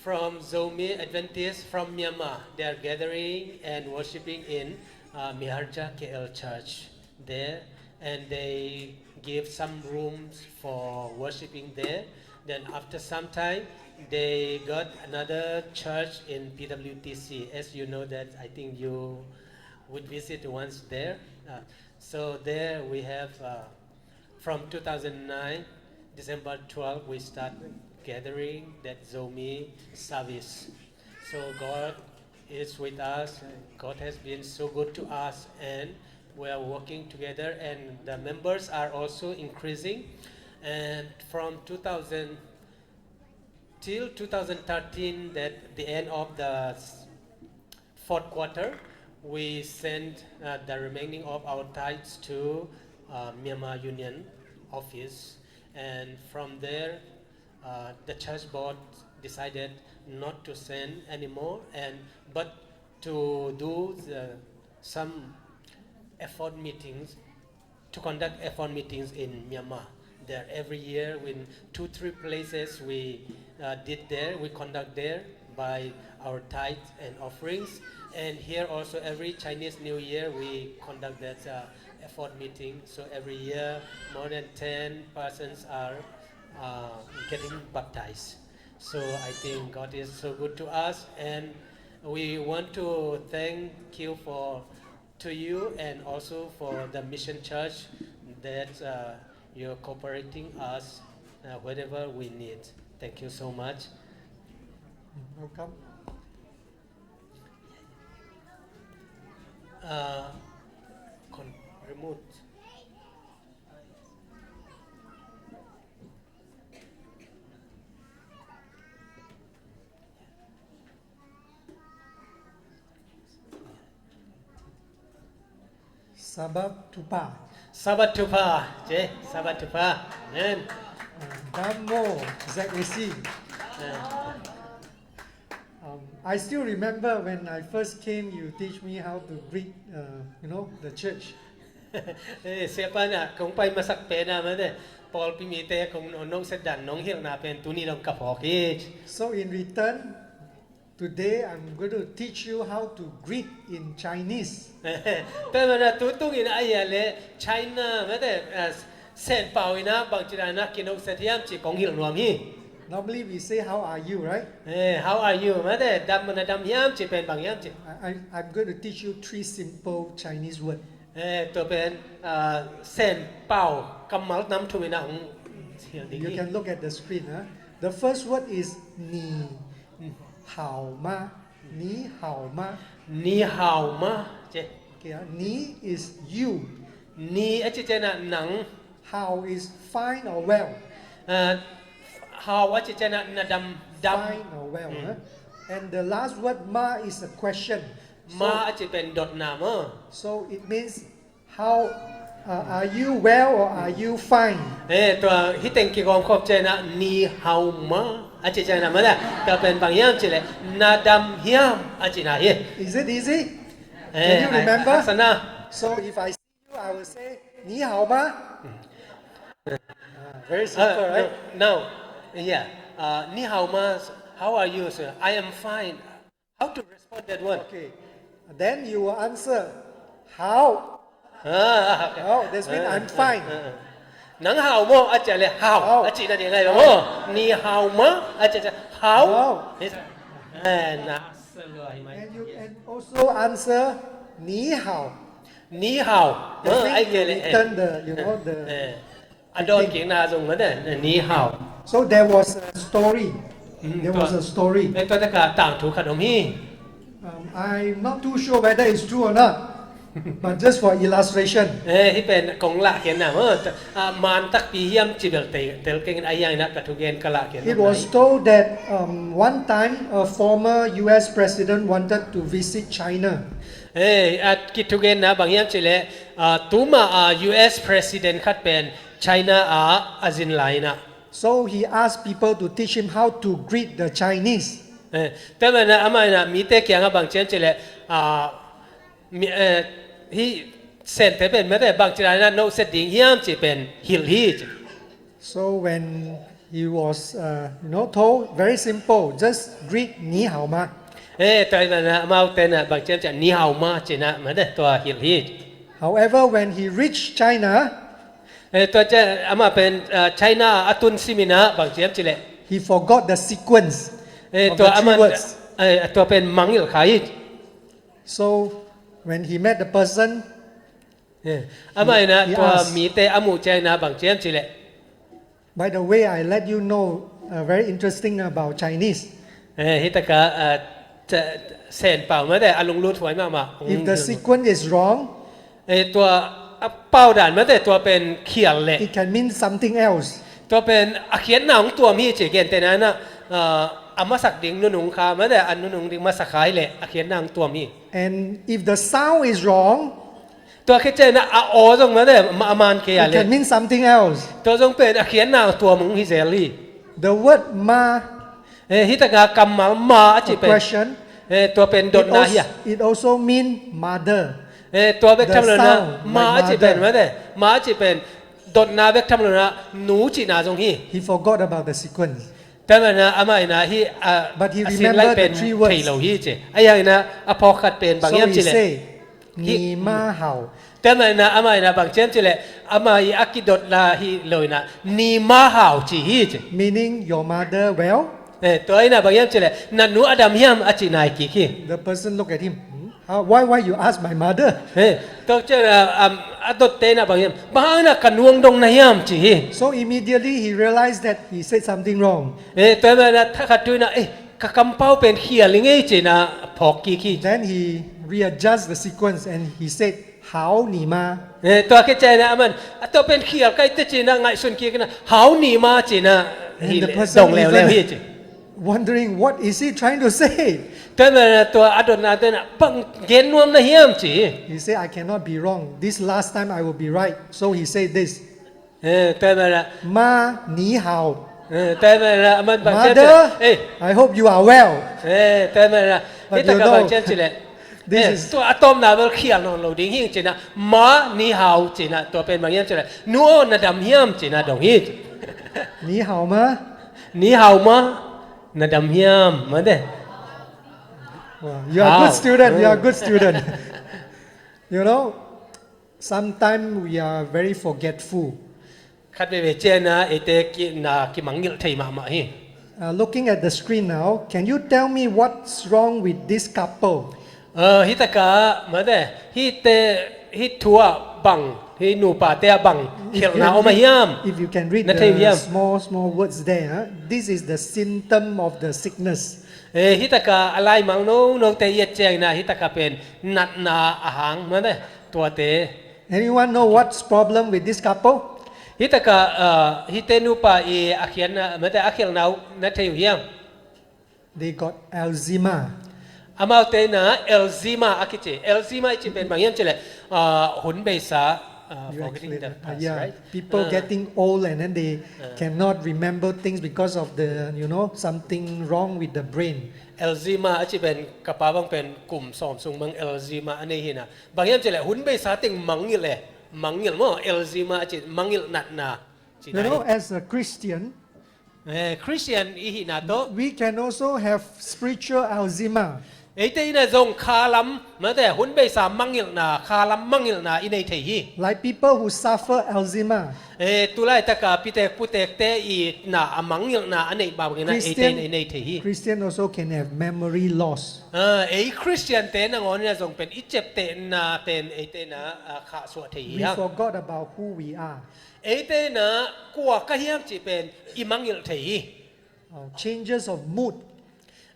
from Zomi Adventist from Myanmar, they are gathering and worshiping in, uh, Miharja K L Church there, and they give some rooms for worshiping there. Then after some time, they got another church in P W T C. As you know that, I think you would visit once there. Uh, so there we have, uh, from two thousand nine, December twelve, we start gathering that Zomi service. So God is with us. God has been so good to us, and we are working together, and the members are also increasing. And from two thousand till two thousand thirteen, that the end of the s-, fourth quarter, we send, uh, the remaining of our tithes to, uh, Myanmar Union office. And from there, uh, the church board decided not to send anymore, and, but to do the, some effort meetings to conduct effort meetings in Myanmar. There every year, in two, three places we, uh, did there, we conduct there by our tithes and offerings. And here also every Chinese New Year we conduct that, uh, effort meeting. So every year more than ten persons are, uh, getting baptized. So I think God is so good to us, and we want to thank you for to you and also for the mission church that, uh, you're cooperating us, uh, whatever we need. Thank you so much. Welcome. Uh, con-, remote. Sabat Thupha. Sabat Thupha, cih. Sabat Thupha. Amen. Uh, Dhammo, Z A C. Uh. Um, I still remember when I first came, you teach me how to greet, uh, you know, the church. Eh, siapa na, kong pai masak pen a mate. Pawlpi mite kong nong, nong sedan, nong hilhna pen tuni dong ka phawk hi. So in return, Today I'm going to teach you how to greet in Chinese. Tua manin ah tu tungin ah a hia leh China mate, eh, Senpau in ah bangci dan in ah kinawhsiat hiam cih kong hilh nuam hi. Normally we say, "How are you?" right? Eh, "How are you?" mate, dam na dam hiam cih pen bang hiam cih. I, I, I'm going to teach you three simple Chinese words. Eh, tua pen, ah, Senpau kammal nam thum in ah hong hilh ding hi. You can look at the screen, huh? The first word is 你好吗? 你好吗? 你好吗? Ci. Okay, ah, 你 is you. 你 a cih ciangin ah nang. 好 is fine or well. Ah, 好 a cih ciangin ah na dam, dam. Fine or well, hmm, huh? And the last word, 吗 is a question. 吗 a cih pen dotna maw. So it means, how, uh, are you well or are you fine? Eh, tua hih teng kigawm khop ciangin ah 你好吗? a cih ciangin ah mate, tua pen bang hiam cih leh na dam hiam a cihna hi. Is it easy? Eh, can you remember? Ai, ai, haksatna. So if I see you, I will say, 你好吗? Ah, very simple, right? Ah, no, no. Yeah. Ah, 你好吗? How are you, sir? I am fine. How to respond that one? Okay. Then you will answer, 好. Ah, okay. 好, that means I'm fine. Ah, ah, ah. 能好吗? a cih leh 好. 好. a cihna ding hi maw. 你好吗? a cih ciangin 好. 好. Yes. Eh, na. And you can also answer, 你好. 你好. That means you return the, you know, the, eh, a dawnkikna zong mate, 你好. So there was a story. Mm, there was a story. Eh, tua takah tangthu khat om hi. Um, I'm not too sure whether it's true or not, but just for illustration. Eh, hih pen kong lahkhiatna maw, ah, man takpi hiam cih bel tel keng in, a hiangin ah ka thugen ka lahkhiatna. It was told that, um, one time a former U S president wanted to visit China. Eh, a kithugenna bang hiam cih leh, ah, tuma, ah, U S president khat pen China ah a zin lai in ah. So he asked people to teach him how to greet the Chinese. Eh, tua manin ah amah in ah mite kiangah bang ci hiam cih leh, ah, mi, eh, hih Sente pen mate bangci dan in ah nawhsiat ding hiam cih pen hilh hi ci. So when he was, uh, you know, told, very simple, just greet 你好吗? Eh, tua ahih manin ah amaute in ah bang ci hiam cih leh 你好吗? ci-in ah mate tua hilh hi. However, when he reached China, eh, tua ciang amah pen, ah, China a tun sim in ah bang ci hiam cih leh, he forgot the sequence of the three words. Eh, tua amah, eh, tua pen mangngilh kha hi. So when he met the person, eh, amah in ah tua mite a muh ciangin ah bang ci hiam cih leh, "By the way, I let you know, uh, very interesting about Chinese." Eh, hih takah, ah, Senpau mate a lunglut huai mahmah. If the sequence is wrong, eh, tua a pau dan mate tua pen khial leh, it can mean something else. Tua pen a khiatna hong tuam hi ci. Gentehna in ah, ah, a masak ding nunung kha mate a nunung ding masak kha hi leh a khiatna hong tuam hi. And if the sound is wrong, tua khit ciangin ah a aw zong mate a man kei a leh, it can mean something else. Tua zong pen a khiatna tuam hong hi zel hi. The word 吗, eh, hih takah kammal 吗 a cih pen, a question, eh, tua pen dotna hi a. It also mean mother. Eh, tua bek tham lo in ah 妈 a cih pen mate, 妈 a cih pen dotna bek tham lo in ah nu cihna zong hi. He forgot about the sequence. Tua manin ah amah in ah hih, ah, a sin laih pen thei lo hi ci. A hiangin ah a phawk khat pen bang hiam cih leh, 你妈好. Tua manin ah amah in ah bang ci hiam cih leh, amah ii a kidotna hi lo in ah 你妈好 ci hi ci. Meaning your mother well? Eh, tua in ah bang hiam cih leh, na nu a dam hiam a cih nai kik hi. The person look at him. Hmm? How, why, why you ask my mother? Eh, tua ciang, ah, um, a dotte in ah bang hiam, bang hang in ah ka nu hong dong na hiam ci hi. So immediately he realized that he said something wrong. Eh, tua manin ah thakhat tu in ah, eh, ka kampau pen khial hi ing ei ci-in ah phawk kik hi. Then he readjust the sequence and he said, 好你妈. Eh, tua khit ciangin ah aman, a tua pen khial ka hi teh ci-in ah ngaihsun kik in ah, 好你妈 ci-in ah, and the person dong leuleu hi ci. Wondering, what is he trying to say? Tua manin ah tua a dotnate in ah bang gen nuam na hiam ci hi. He said, "I cannot be wrong. This last time I will be right." So he said this. Eh, tua manin ah, 妈你好. Eh, tua manin ah aman bang ci hiam cih leh, mother, eh, I hope you are well. Eh, tua manin ah, but hih takah bang ci hiam cih leh, this is, tua a tawpna bel khial nawn lo ding hi ing ci-in ah, 妈你好 ci-in ah, tua pen bang hiam cih leh, nu aw na dam hiam ci-in ah dong hi. 你好吗? 你好吗? Na dam hiam? Mate. Wow, you are a good student. You are a good student. You know, sometimes we are very forgetful. Khat veivei ciangin ah eite ki, na kimangngilh thei mahmah hi. Uh, looking at the screen now, can you tell me what's wrong with this couple? Uh, hih takah, mate, hihte, hih thu ah bang, hih nupate ah bang khelhna om a hiam? If you can read the small, small words there, huh? This is the symptom of the sickness. Eh, hih takah a laimang nonote i et ciangin ah hih takah pen natna a hang, mate, tuate. Anyone know what's problem with this couple? Hih takah, uh, hihte nupa i a khiatna, mate, a khelhna uh na thei uh hiam? They got eczema. Amaute in ah eczema a kici. Eczema i cih pen bang hiam cih leh, uh, hun beisa, uh, forgetting the past, right? People getting old and then they cannot remember things because of the, you know, something wrong with the brain. Eczema a cih pen ka pa bang pen kum sawm sung bang eczema a nei hi in ah. Bang hiam cih leh hun beisa teng mangngilh e. Mangngilh maw, eczema a cih mangngilh natna. You know, as a Christian, eh, Christian i hihna tawh, we can also have spiritual eczema. Eite in ah zong khalam, mate, hun beisa mangngilhna, khalam mangngilhna i nei thei hi. Like people who suffer eczema. Eh, tulaitak a pitek putekte i na a mangngilhna a neih bangin ah eite in ah i nei thei hi. Christian also can have memory loss. Ah, ei Christian-te nangawn in ah zong pen i ciaptehna pen eite in ah, ah, khahsuah thei hi. We forgot about who we are. Eite in ah kua ka hiam cih pen i mangngilh thei hi. Oh, changes of mood.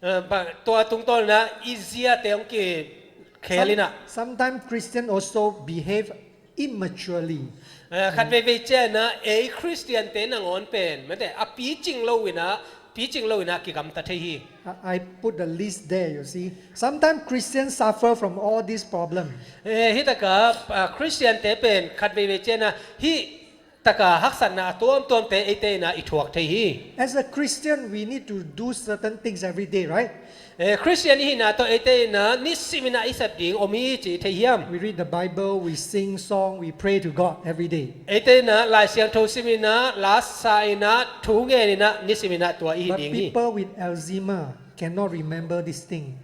Eh, tua tungtawn in ah i ziate hong kikhel in ah. Sometimes Christian also behave immaturely. Eh, khat veivei ciangin ah ei Christian-te nangawn pen, mate, a picing lo in ah, picing lo in ah kigamta thei hi. I, I put the list there, you see. Sometimes Christians suffer from all these problems. Eh, hih takah, ah, Christian-te pen khat veivei ciangin ah hih takah haksatna a tuamtuamte eite in ah i thuak thei hi. As a Christian, we need to do certain things every day, right? Eh, Christian i hihna tawh eite in ah nisim in ah i sep ding om hi cih i thei hiam? We read the Bible, we sing song, we pray to God every day. Eite in ah Lai Siangtho sim in ah, la sa in ah, thu ngen in ah, nisim in ah tua i hih ding hi. But people with eczema cannot remember this thing.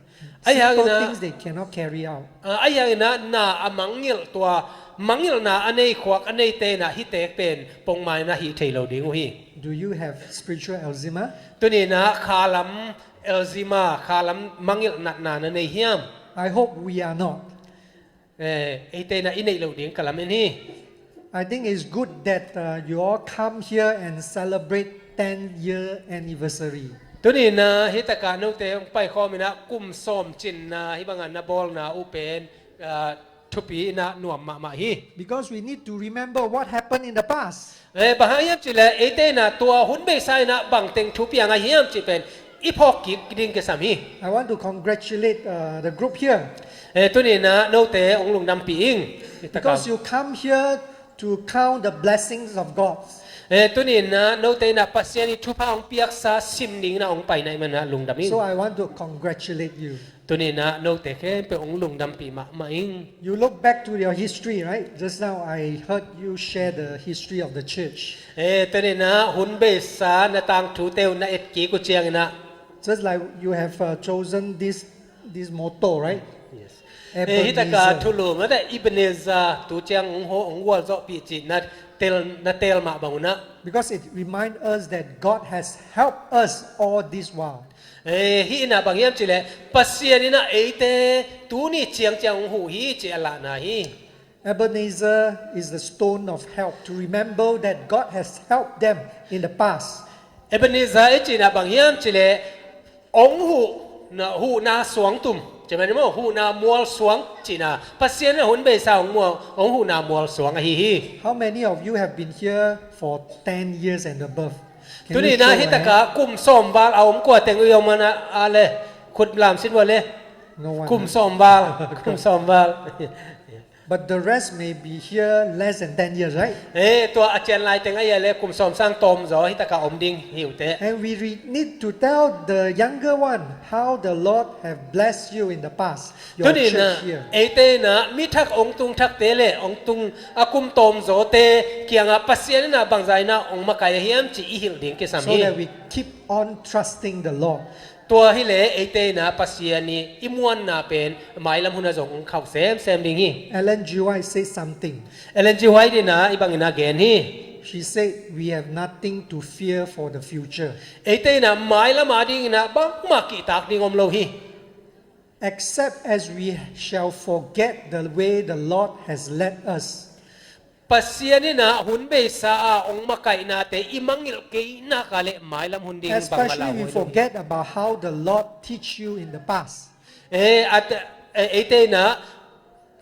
Ahi hangin ah, simple things they cannot carry out. Ah, ahi hangin ah na a mangngilh, tua mangngilhna a nei khuak a neite in ah hih tek pen pongmai in ah hih thei lo ding uh hi. Do you have spiritual eczema? Tuni in ah khalam eczema, khalam mangngilh natna na nei hiam? I hope we are not. Eh, eite in ah i neih loh ding ka lamen hi. I think it's good that, uh, you all come here and celebrate ten year anniversary. Tuni in ah hih takah note hong paikhawm in ah kum sawm cinna hih bangah na bawlna uh pen, ah, thupi in ah nuam mahmah hi. Because we need to remember what happened in the past. Eh, bang hang hiam cih leh eite in ah tua hun beisa in ah bang teng thu piang a hiam cih pen i phawk kik ding kisam hi. I want to congratulate, uh, the group here. Eh, tuni in ah note hong lungdampih ing. Because you come here to count the blessings of God. Eh, tuni in ah note in ah Pasian i thupha hong piaksa sim ding in ah hong pai na hih man ah lungdam ing. So I want to congratulate you. Tuni in ah note khempeuh hong lungdampih mahmah ing. You look back to your history, right? Just now I heard you share the history of the church. Eh, tuni in ah hun beisa na tangthute uh na et kik uh ciangin ah. Just like you have, uh, chosen this, this motto, right? Yes. Eh, hih takah thulu, mate, Ebenezer, tu ciang hong ho, hong gualzawhpih cih na teel, na teel mah bang un ah. Because it reminds us that God has helped us all this while. Eh, hih in ah bang hiam cih leh Pasian in ah eite tuni ciangciang hong huh hi cih a lahna hi. Ebenezer is the stone of help to remember that God has helped them in the past. Ebenezer i cihna bang hiam cih leh hong huh, na, huhna suangtum, ci mah ni maw, huhna mualsuang cihna. Pasian in ah hun beisa hong mual, hong huhna mualsuang ahi hi. How many of you have been here for ten years and above? Tuni in ah hih takah kum sawm val a om kua teng i om a na a le, khut lam sin vua le. No one, huh? Kum sawm val, kum sawm val. But the rest may be here less than ten years, right? Eh, tua a cian lai teng ahi a le kum sawm sang tawm zaw hih takah om ding hi uh teh. And we re-, need to tell the younger one how the Lord have blessed you in the past. Your church here. Tuni in ah eite in ah mi thak hong tung thakte le hong tung a kum tawm zawte kiangah Pasian in ah bangzah in ah hong makai a hiam cih i hilh ding kisam hi. So that we keep on trusting the Lord. Tua hileh eite in ah Pasian i, i muanna pen mailam hun ah zong hong khauh semsem ding hi. Ellen G. White said something. Ellen G. White in ah hih bangin a gen hi. She said, "We have nothing to fear for the future." Eite in ah mailam adingin ah bangmah kihtak ding om lo hi. "Except as we shall forget the way the Lord has led us." Pasian in ah hun beisa a hong makaihnate i mangngilh kei nak leh mailam hun ding bangmah lau hi lo hi. Especially we forget about how the Lord teach you in the past. Eh, at, eh, eite in ah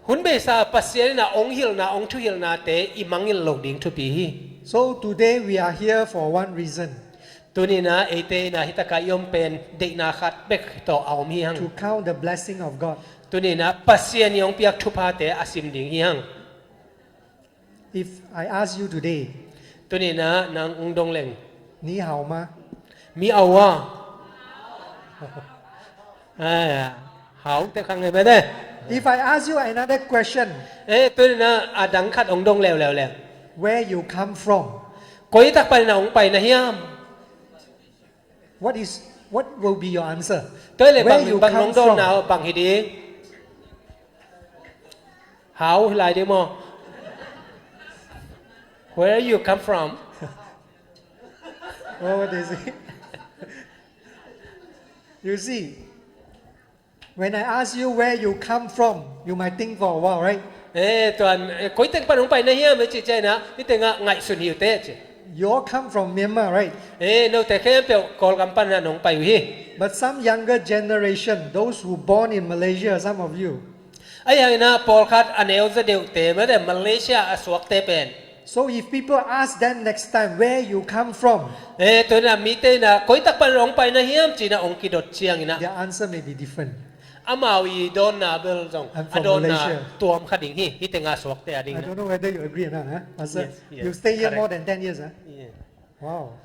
hun beisa Pasian in ah hong hilhna, hong thuhilhnate i mangngilh lo ding thupi hi. So today we are here for one reason. Tuni in ah eite in ah hih takah i om pen deihna khat bek tawh a om hi hang. To count the blessing of God. Tuni in ah Pasian i hong piak thuphate a sim ding hi hang. If I ask you today, tuni in ah nang hong dong leng, 你好吗? 你好啊. Ai, hau te khang e mete. If I ask you another question, eh, tuni in ah a dang khat hong dong leuleu leng, where you come from? Koi tak pan in ah hong pai na hiam? What is, what will be your answer? Tua hileh bang, bang hong donna bang hi ding? Hau hi lai ding maw? Where you come from? Oh, they say. You see, when I ask you where you come from, you might think for a while, right? Eh, tuan, eh, koi teng pan hong pai na hiam, eh, ci ciangin ah, hih tengah ngaihsun hi uh teh ci. You all come from Myanmar, right? Eh, note khempeuh Kawlgam pan ah nong pai uh hi. But some younger generation, those who born in Malaysia, some of you, ahi hangin ah pawlkhat a neu zaw deuhte, mete Malaysia a suakte pen. So if people ask them next time, "Where you come from?" Eh, tua in ah mite in ah koi tak pan hong pai na hiam ci-in ah hong kidot ciangin ah, their answer may be different. Amau i dawnna bel zong, I'm from Malaysia, a dawnna tuam kha ding hi, hih tengah suakte adingin ah. I don't know whether you agree or not, huh? Pastor, yes, yes, you stay here, correct, more than ten years, huh? Yeah. Wow.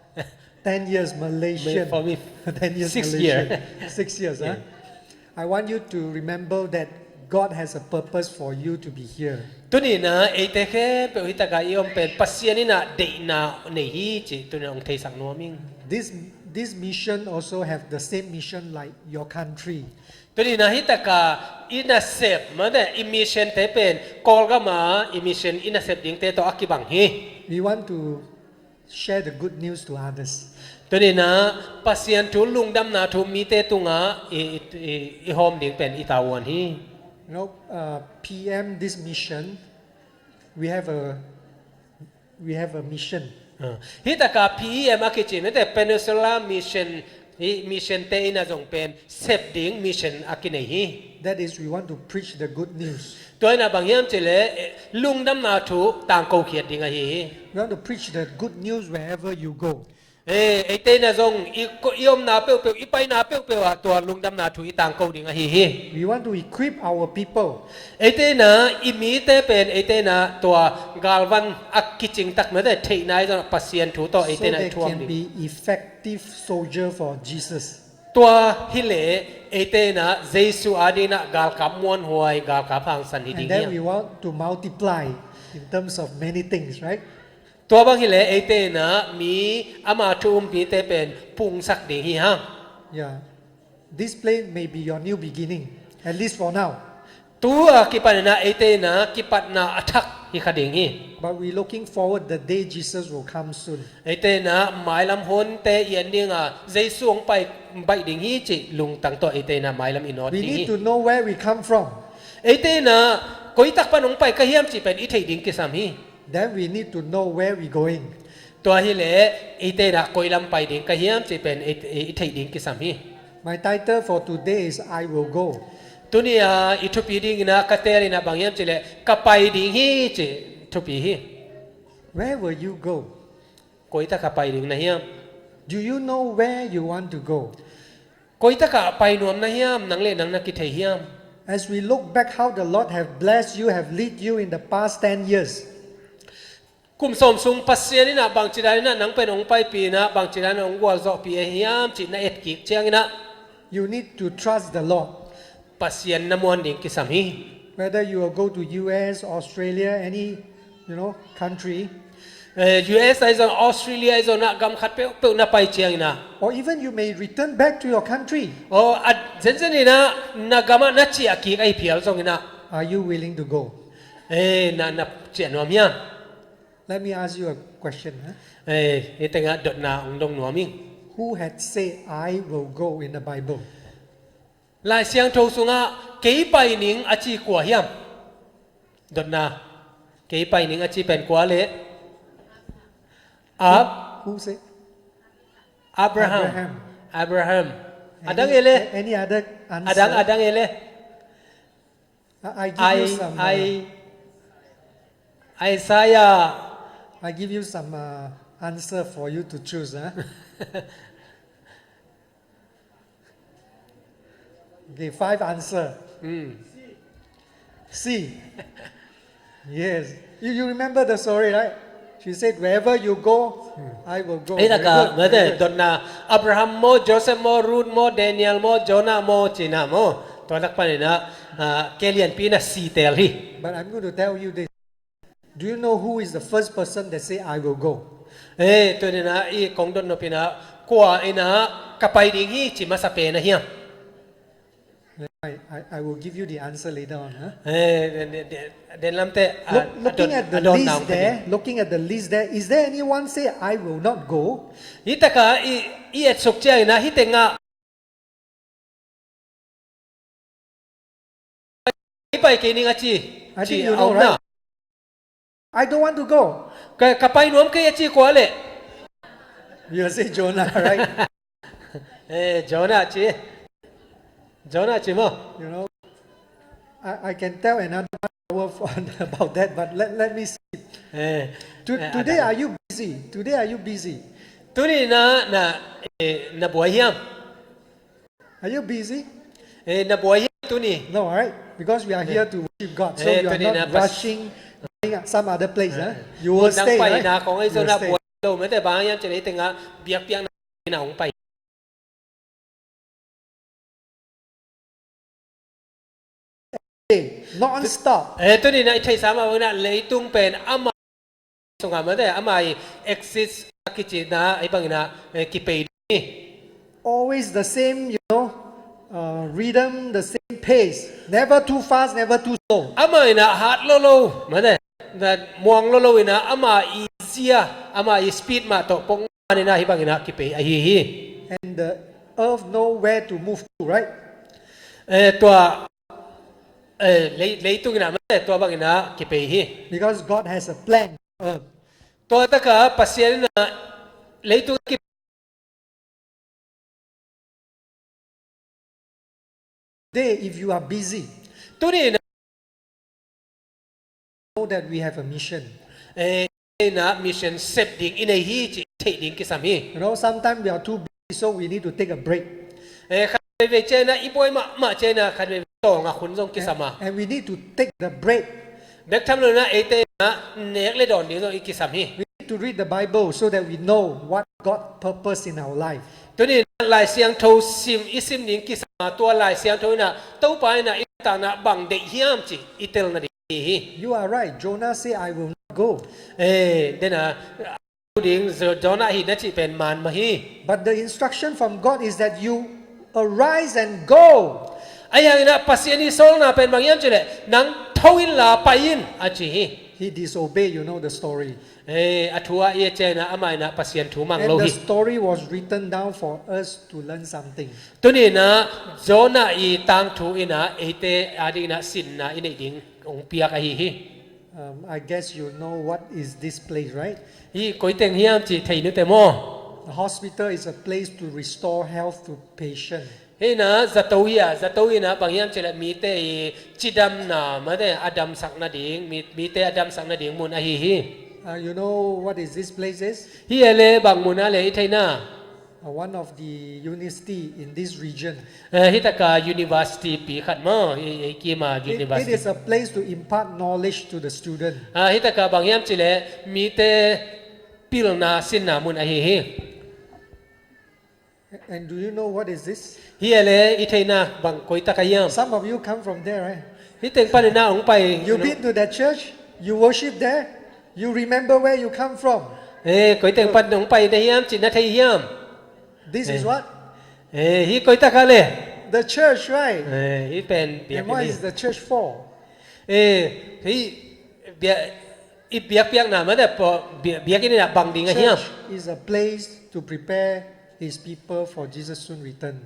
Ten years Malaysian. For me, ten years six Malaysian. Year. Six years, huh? Yeah. I want you to remember that God has a purpose for you to be here. Tuni in ah eite khempeuh hih takah i om pen Pasian in ah deihna nei hi cih tuni in ah hong theisak nuam ing. This, this mission also have the same mission like your country. Tuni in ah hih takah i nasep, mate, i mission te pen Kawlgam ah i mission i nasep dingte tawh a kibang hi. We want to share the good news to others. Tuni in ah Pasian thu, lungdamna thu mite tungah i, i, i, i hawm ding pen i tavuan hi. You know, uh, P M this mission, we have a, we have a mission. Ah, hih takah P E M a kici, mate, Peninsula Mission, hih mission te in ah zong pen sep ding mission a kinei hi. That is, we want to preach the good news. Tua in ah bang hiam cih leh, eh, lungdamna thu tangko khiat ding ahi hi. We want to preach the good news wherever you go. Eh, eite in ah zong i ko-, i omna peuhpeuh, i paina peuhpeuh ah tua lungdamna thu i tangko ding ahi hi. We want to equip our people. Eite in ah i mite pen, eite in ah tua galvan a kicing tak, mate, theihna i zong Pasian thu tawh eite in ah i thuam ding. So they can be effective soldier for Jesus. Tua hileh eite in ah Jesu adingin ah galkap muanhuai, galkap hangsan hi ding hi. And then we want to multiply in terms of many things, right? Tua bang hileh eite in ah mi, ama thu um mite pen pungsak ding hi hang. Yeah. This place may be your new beginning, at least for now. Tu a kipan in ah eite in ah kipatna a thak hi kha ding hi. But we looking forward the day Jesus will come soon. Eite in ah mailam hunte i en ding a, Jesu hong pai baih ding hi cih lungtang tawh eite in ah mailam i nawt ding hi. We need to know where we come from. Eite in ah koi tak pan hong pai ka hiam cih pen i theih ding kisam hi. Then we need to know where we going. Tua hileh eite in ah koi lam pai ding ka hiam cih pen i, i, i theih ding kisam hi. My title for today is I Will Go. Tuni a i thupi dingin ah ka teel in ah bang hiam cih leh, ka pai ding hi cih thupi hi. Where will you go? Koi tak ah pai ding na hiam? Do you know where you want to go? Koi tak ah pai nuam na hiam, nang le nang na kithei hiam? As we look back how the Lord have blessed you, have lead you in the past ten years. Kum sawm sung Pasian in ah bangci dan in ah nang pen hong paipih in ah, bangci dan in ah hong gualzawhpih ahi hiam cih na etkik ciangin ah, you need to trust the Lord. Pasian na muan ding kisam hi. Whether you will go to U S, Australia, any, you know, country. Eh, U S ahi zong, Australia ahi zong, na gam khat peuhpeuh na pai ciangin ah. Or even you may return back to your country. Aw, a zenzen in ah na gam ah na ciah kik ahi phial zongin ah. Are you willing to go? Eh, na, na ciah nuam hiam? Let me ask you a question, huh? Eh, hih tengah dotna hong dong nuam ing. Who had said, "I will go" in the Bible? Lai Siangtho sungah kei pai ning a ci kua hiam? Dotna. Kei pai ning a ci pen kua le? Ab- Who said? Abraham. Abraham. Abraham. Adang ele. Any other answer? Adang, adang ele. I, I give you some, uh, Isaiah. I give you some, uh, answer for you to choose, huh? Okay, five answer. C. Yes. You, you remember the story, right? She said, "Wherever you go, I will go." Ei, taka, very good, mate, very good. Dotna, Abraham maw, Joseph maw, Ruth maw, Daniel maw, Jonah maw, ci-in ah maw. Tua lak panin ah, ah, kei lianpi in ah C teel hi. But I'm going to tell you this. Do you know who is the first person that say, "I will go"? Eh, tuni-in ah i kong dot nop in ah, kua in ah ka pai ding hi ci masa pen a hiam? I, I, I will give you the answer later on, huh? Eh, den, den, den lamte, ah, looking at the list there, looking at the list there, is there anyone say, "I will not go"? Hih takah i, i etsuk ciangin ah, hih tengah i pai kei ning a ci. I think you know, right? I don't want to go. Ka, ka pai nuam kei a ci kua le? You'll say Jonah, right? Eh, Jonah ci. Jonah ci maw. You know, I, I can tell another one hour for, about that, but let, let me see. Eh, to-, eh, today, are you busy? Today, are you busy? Tuni na, na, eh, na buai hiam? Are you busy? Eh, na buai hiam tuni? No, right? Because we are here to worship God, so you are not rushing, going some other place, huh? You will stay, right? Kong ahi zong na buai lo, mate, bang hiam cih leh hih tengah biakpiakna hong pai. Non-stop. Eh, tuni na i theihsa mah bangin ah leitung pen ama sungah mate, ama i axis a kicihna ahi bangin ah, eh, kipei ding hi. Always the same, you know, uh, rhythm, the same pace. Never too fast, never too slow. Ama in ah hat lolo, mate, na muang lolo in ah ama i zia, ama i speed mah tawh pong man in ah hih bangin ah kipei ahi hi. And the earth know where to move to, right? Eh, tua, eh, lei-, leitung in ah mate, tua bangin ah kipei hi. Because God has a plan. Tua takah Pasian in ah leitung a kipei. Today, if you are busy, tuni na know that we have a mission. Eh, na mission sep ding i nei hi cih theih ding kisam hi. You know, sometimes we are too busy, so we need to take a break. Eh, khat veivei ciangin ah i buai mahmah ciangin ah khat veivei tawng a khun zong kisam a. And, and we need to take the break. Bek tham lo in ah eite in ah nek le dawn ding zong i kisam hi. We need to read the Bible so that we know what God purpose in our life. Tuni in ah Lai Siangtho sim, i sim ding kisam a, tua Lai Siangtho in ah Topa in ah i nuntakna bang deih hiam cih i telna ding hi. You are right. Jonah say, "I will not go." Eh, den a, ding, Jo-, Jonah hi na cih pen man mah hi. But the instruction from God is that you arise and go. Ahi hangin ah Pasian i sawlna pen bang hiam cih leh, nang tho inla pai in, a ci hi. He disobeyed, you know the story. Eh, a thu ah i et ciangin ah amah in ah Pasian thu mang lo hi. And the story was written down for us to learn something. Tuni in ah Jonah i tangthu in ah eite adingin ah sinna i neih ding hong piak ahi hi. Um, I guess you know what is this place, right? Hih koi teng hiam cih thei nute maw? The hospital is a place to restore health to patient. Hih in ah zato hi a, zato in ah bang hiam cih leh mite i cidamna, mate, a damsak nading, mi, mite a damsak nading mun ahi hi. Uh, you know what is this place is? Hih e le bang mun a le i theihna? Uh, one of the university in this region. Eh, hih taka university pi khat maw, i, i kima university. It, it is a place to impart knowledge to the student. Ah, hih taka bang hiam cih leh mite pilna sinna mun ahi hi. And do you know what is this? Hih e le i theihna bang koi tak a hiam? Some of you come from there, right? Hih teng panin ah hong pai. You been to that church? You worship there? You remember where you come from? Eh, koi teng pan nong pai na hiam cih na thei hiam? This is what? Eh, hih koi tak a le? The church, right? Eh, hih pen biakinn hi. And what is the church for? Eh, hih biak, i biakpiakna mah te pawh biak, biakinn in ah bang ding a hiam? Church is a place to prepare his people for Jesus' soon return.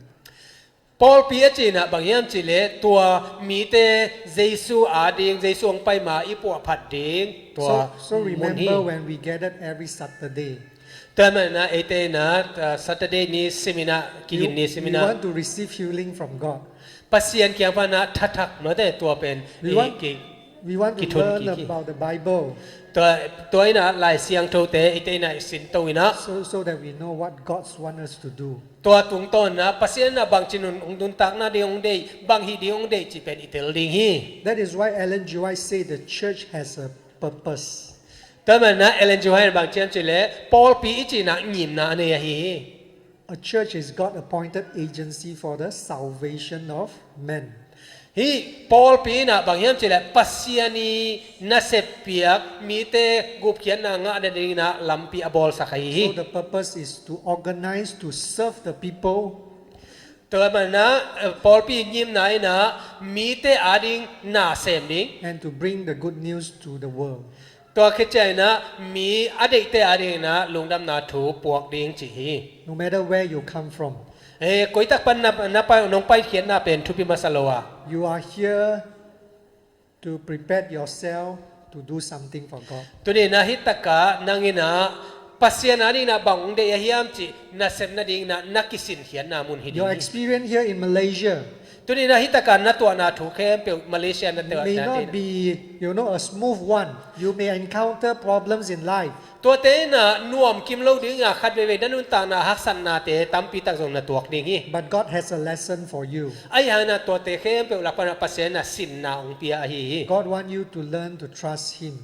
Pawlpi a cih in ah bang hiam cih leh tua mite Jesu ading, Jesu hong pai ma i puahphat ding tua mun hi. So, so remember when we gathered every Saturday. Tua manin ah eite in ah, uh, Saturday ni sim in ah, kigin ni sim in ah. We, we want to receive healing from God. Pasian kiang pan ah thathak mah te tua pen. We want, ki, we want to learn about the Bible. Tua, tua in ah Lai Siangthote eite in ah i sinto in ah. So, so that we know what God wants us to do. Tua tungtawn in ah Pasian in ah bangci nuntakna ding hong deih, bang hih ding hong deih cih pen i tel ding hi. That is why Ellen G. White said the church has a purpose. Tua manin ah Ellen G. White in bang ci hiam cih leh pawlpi i cih in ah ngimna a nei ahi hi. A church is God appointed agency for the salvation of men. Hih pawlpi in ah bang hiam cih leh Pasian i nasep piak mite gupkhiatna ngah nading in ah lampi a bawlsak ahi hi. So the purpose is to organize to serve the people. Tua manin ah, eh, pawlpi ngimna in ah mite ading na sem ding. And to bring the good news to the world. Tua khit ciangin ah mi a deihte ading in ah lungdamna thu puak ding cih hi. No matter where you come from. Eh, koi tak pan na, na pai, nong paikhiatna pen thupi masa lo a. You are here to prepare yourself to do something for God. Tuni in ah hih tak ah nang in ah Pasian ading in ah bang hong deih a hiam cih nasep nading in ah na kisinkhiatna mun hi ding hi. Your experience here in Malaysia Tuni in ah hih tak ah na tuahna thu khempeuh Malaysia na tuahna may not be, you know, a smooth one. You may encounter problems in life. Tuate in ah nuam kim lo ding a khat veivei na nuntakna haksatnate tampi tak zong na tuak ding hi. But God has a lesson for you. Ahi hangin ah tuate khempeuh lak pan ah Pasian in ah sinna hong pia ahi hi. God want you to learn to trust Him.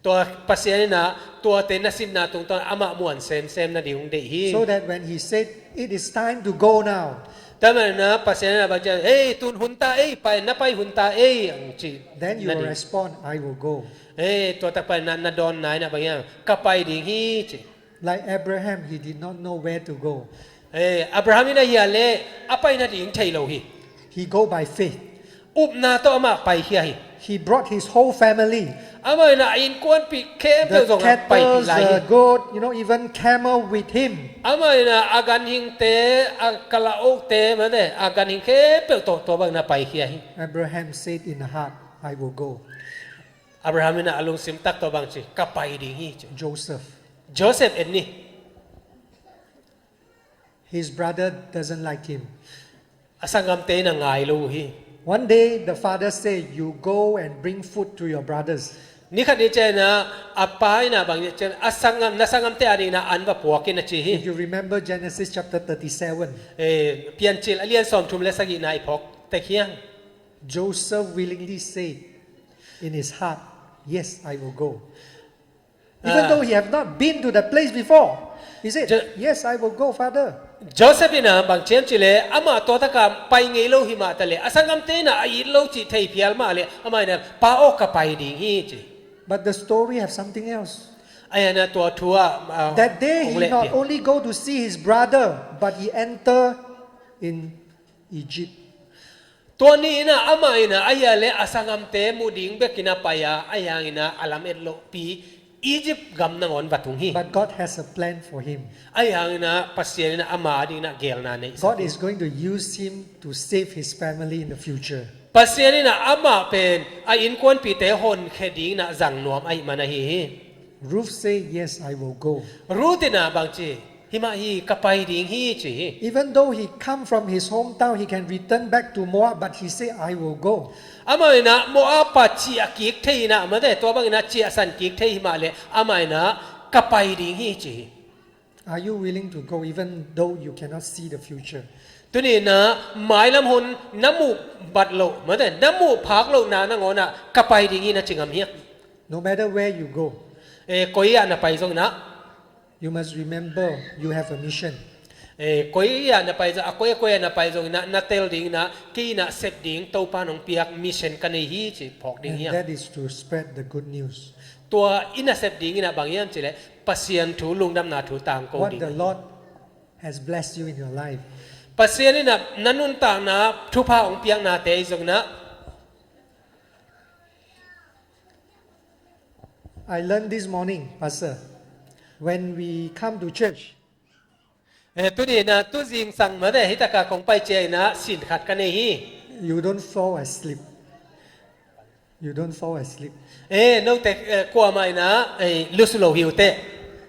Tua Pasian in ah tuate na sinna tungtawn amah muan semsem nading hong deih hi. So that when He said, "It is time to go now." Tua manin ah Pasian in ah bang ci hiam, "Hei, tun hun ta ei, pai, na pai hun ta ei," hong ci. Then you will respond, "I will go." Hei, tua tak pan ah na dawnna in ah bang hiam, "Ka pai ding hi," ci. Like Abraham, he did not know where to go. Eh, Abraham in ah hia leh a pai nading thei lo hi. He go by faith. Upna tawh amah paikhia hi. He brought his whole family. Amah in ah a innkuanpih khempeuh zong a paipih lai hi. The cattle, the goat, you know, even camel with him. Amah in ah a ganhingte, a kalaohte, mate, a ganhing khempeuh tawh tua bangin a paikhia hi. Abraham said in the heart, "I will go." Abraham in ah a lungsim tak tawh bang ci, "Ka pai ding hi," ci. Joseph. Joseph en ni. His brother doesn't like him. A sanggamte in a ngai lo uh hi. One day, the father said, "You go and bring food to your brothers." Ni khat ni ciangin ah, a pa in ah bang ci hiam, a sanggam, na sanggamte adingin ah an va puak in, a ci hi. If you remember Genesis chapter thirty-seven. Eh, Piancil a lian sawmthum le sagihna i phawk tek hiang. Joseph willingly said in his heart, "Yes, I will go." Even though he have not been to the place before, he said, "Yes, I will go, Father." Joseph in ah bang ci hiam cih leh, amah tua tak ah pai ngei lo hi mah ta leh, a sanggamte in ah a it lo cih thei phial mah leh, amah in ah, "Pa aw, ka pai ding hi," ci. But the story have something else. Ahi hangin ah tua thu ah, ah, that day he not only go to see his brother, but he enter in Egypt. Tua ni in ah amah in ah, ahi a leh a sanggamte mu ding bekin a pai a, ahi hangin ah a lam et lohpi Egypt gam nangawn va tung hi. But God has a plan for him. Ahi hangin ah Pasian in ah ama adingin ah geelna neihsak hi. God is going to use him to save his family in the future. Pasian in ah amah pen a innkuanpihte honkhia dingin ah zang nuam ahih man ahi hi. Ruth say, "Yes, I will go." Ruth in ah bang ci, "Hi mah hi, ka pai ding hi," ci hi. Even though he come from his hometown, he can return back to Moab, but he say, "I will go." Amah in ah Moab ah ciah kik thei in ah, mate, tua bangin ah ciahsan kik thei hi mah leh, amah in ah, "Ka pai ding hi," ci hi. Are you willing to go even though you cannot see the future? Tuni in ah mailam hun na muh bat loh, mate, na muh phak lohna nangawn ah, "Ka pai ding hi," na ci ngam hiam? No matter where you go, eh, koi ah na pai zongin ah, you must remember you have a mission. Eh, koi ah na pai zong, a koi, a koi ah na pai zongin ah, na tel dingin ah, kei in ah sep ding Topa'n hong piak mission ka nei hi, ci phawk ding hi. And that is to spread the good news. Tua i nasep ding in ah bang hiam cih leh Pasian thu, lungdamna thu tangko ding. What the Lord has blessed you in your life. Pasian in ah na nuntakna thupha hong piaknate i zong in ah. I learned this morning, Pastor, when we come to church. Eh, tuni in ah tu zingsang mah te hi takah kong pai ciangin ah sin khat ka nei hi. You don't fall asleep. You don't fall asleep. Eh, note, eh, kuamah in ah, eh, lusu lo hi uh teh.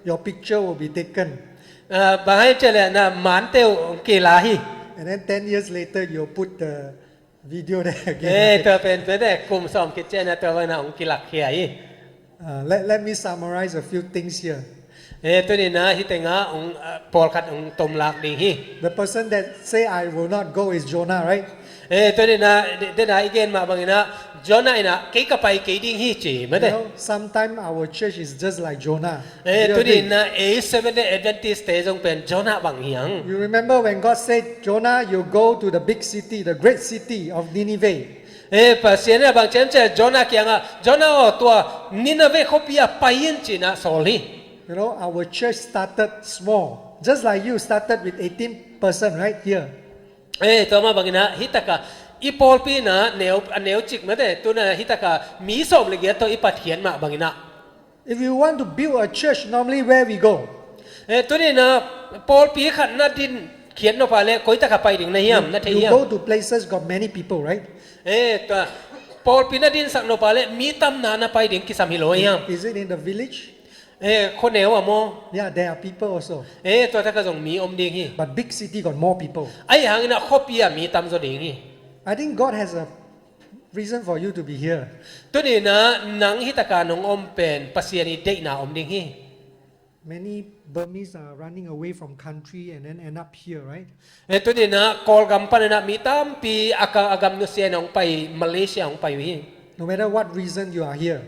Your picture will be taken. Ah, bang hang hiam cih leh na mante uh hong kila hi. And then ten years later, you'll put the video there again. Eh, tua pen, tua pen, kum sawm khit ciangin ah tua bang in ah hong kilak khia hi. Uh, let, let me summarize a few things here. Eh, tuni in ah hih tengah hong, ah, pawlkhat hong tomlak ding hi. The person that say, "I will not go," is Jonah, right? Eh, tuni in ah, de-, den a i gen mah bangin ah, Jonah in ah, "Kei ka pai kei ding hi," ci mah te. You know, sometimes our church is just like Jonah. Eh, tuni in ah, ei Seventh Day Adventist te zong pen Jonah bang hi hang. You remember when God said, "Jonah, you go to the big city, the great city of Nineveh." Eh, Pasian in ah bang ci hiam cih leh Jonah kiangah, "Jonah aw, tua Nineveh khuapi ah pai in," ci in ah sawl hi. You know, our church started small, just like you started with eighteen person right here. Eh, tua mah bangin ah, hih takah, i pawlpi in ah, neu, a neu cik mah te, tu in ah, hih takah, mi sawm le giat tawh i Pathian mah bangin ah. If you want to build a church, normally where we go? Eh, tuni in ah, pawlpi khat na din khiat nop a leh, koi takah pai ding na hiam, na thei hiam? You go to places got many people, right? Eh, tua, pawlpi na dinsak nop a leh, mi tamna na pai ding kisam hi lo hiam? Is it in the village? Eh, khuaneu ah maw? Yeah, there are people also. Eh, tua takah zong mi om ding hi. But big city got more people. Ahi hangin ah khuapi ah mi tamzaw ding hi. I think God has a reason for you to be here. Tuni in ah nang hih takah nong om pen Pasian i deihna om ding hi. Many Burmese are running away from country and then end up here, right? Eh, tuni in ah Kawlgam panin ah mi tampi a ka, a gam nusia in hong pai, Malaysia hong pai uh hi. No matter what reason you are here,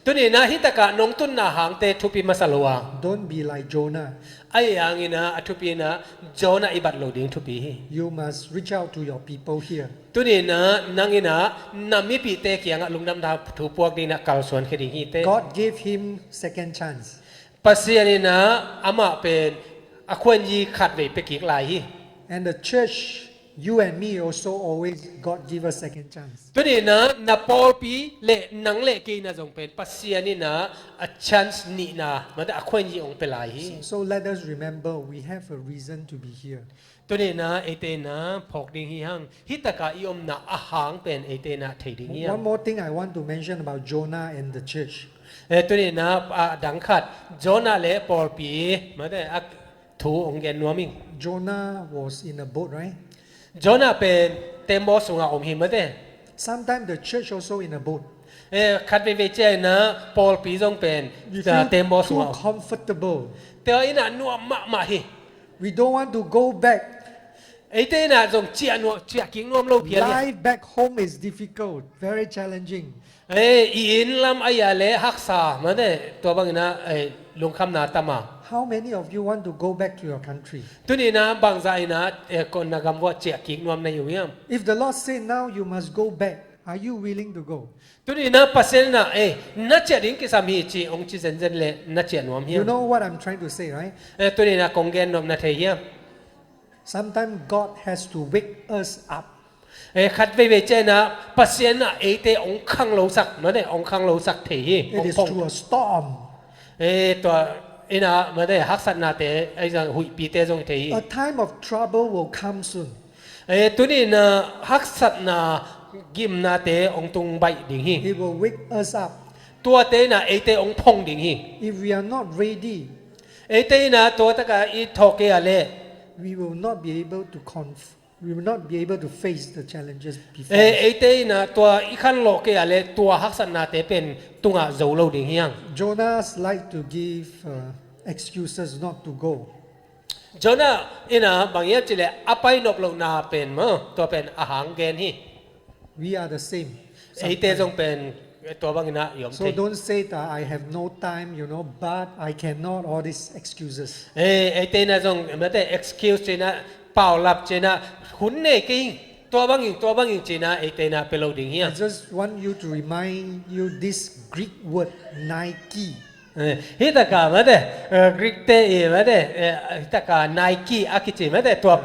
tuni in ah hih takah nong tunna hangte thupi masa lo a. Don't be like Jonah. Ahi hangin ah a thupi in ah Jonah i bat lo ding thupi hi. You must reach out to your people here. Tuni in ah nang in ah na mipihte kiangah lungdamna thu puak ding in ah kalsuan khia ding hi teh. God gave him second chance. Pasian in ah amah pen a khuanyi khatvei pia kik lai hi. And the church, you and me also always, God give us second chance. Tuni in ah na pawlpi le nang le kei in ah zong pen Pasian in ah a chance nihna, mah te a khuanyi hong pia lai hi. So, so let us remember, we have a reason to be here. Tuni in ah eite in ah phawk ding hi hang, hih takah i omna a hang pen eite in ah thei ding hi hang. One more thing I want to mention about Jonah and the church. Eh, tuni in ah, a dang khat, Jonah le pawlpi, mah te, a thu hong gen nuam ing. Jonah was in a boat, right? Jonah pen tembaw sungah om hi mah te. Sometimes the church also in a boat. Eh, khat veivei ciangin ah pawlpi zong pen, we ah, feel tembaw sungah too comfortable. Tua in ah nuam mahmah hi. We don't want to go back. Eite in ah zong ciah nuam, ciah kik nuam lo phial hi. Life back home is difficult, very challenging. Eh, i inn lam a hia leh haksa, mah te, tua bangin ah, eh, lungkhamna tam a. How many of you want to go back to your country? Tuni in ah bangzah in ah, eh, ko na gam vuah ciah kik nuam na hi uh hiam? If the Lord say now you must go back, are you willing to go? Tuni in ah Pasian in ah, eh, na ciah ding kisam hi ci, hong ci zenzen leh na ciah nuam hiam? You know what I'm trying to say, right? Eh, tuni in ah kong gen nop na thei hiam? Sometimes God has to wake us up. Eh, khat veivei ciangin ah Pasian in ah eite hong khanglosak, mah te, hong khanglosak thei hi. It is through a storm. Eh, tua in ah, mah te, haksatnate, ahi zong huihpite zong hi thei hi. A time of trouble will come soon. Eh, tuni in ah haksatna, gimnate hong tung baih ding hi. It will wake us up. Tuate in ah eite hong phong ding hi. If we are not ready, eite in ah tua takah i thawh kei a leh, we will not be able to conf-, we will not be able to face the challenges before us. Eh, eite in ah tua i khanlawh kei a leh tua haksatnate pen tungah zo lo ding hi hang. Jonah's like to give, uh, excuses not to go. Jonah in ah bang hiam cih leh a pai nop lohna pen maw, tua pen a hang gen hi. We are the same. Eite zong pen tua bangin ah i om thei. So don't say that I have no time, you know, but I cannot, all these excuses. Eh, eite in ah zong, mah te, excuse ci in ah, paulap ci in ah, hun nei kei, Tua bangin, tua bangin cihna eite na pia lo ding hi a. I just want you to remind you this Greek word, Nike. Eh, hi taka mate, eh, Greek te i mate, eh, hi taka Nike a kici mate, tua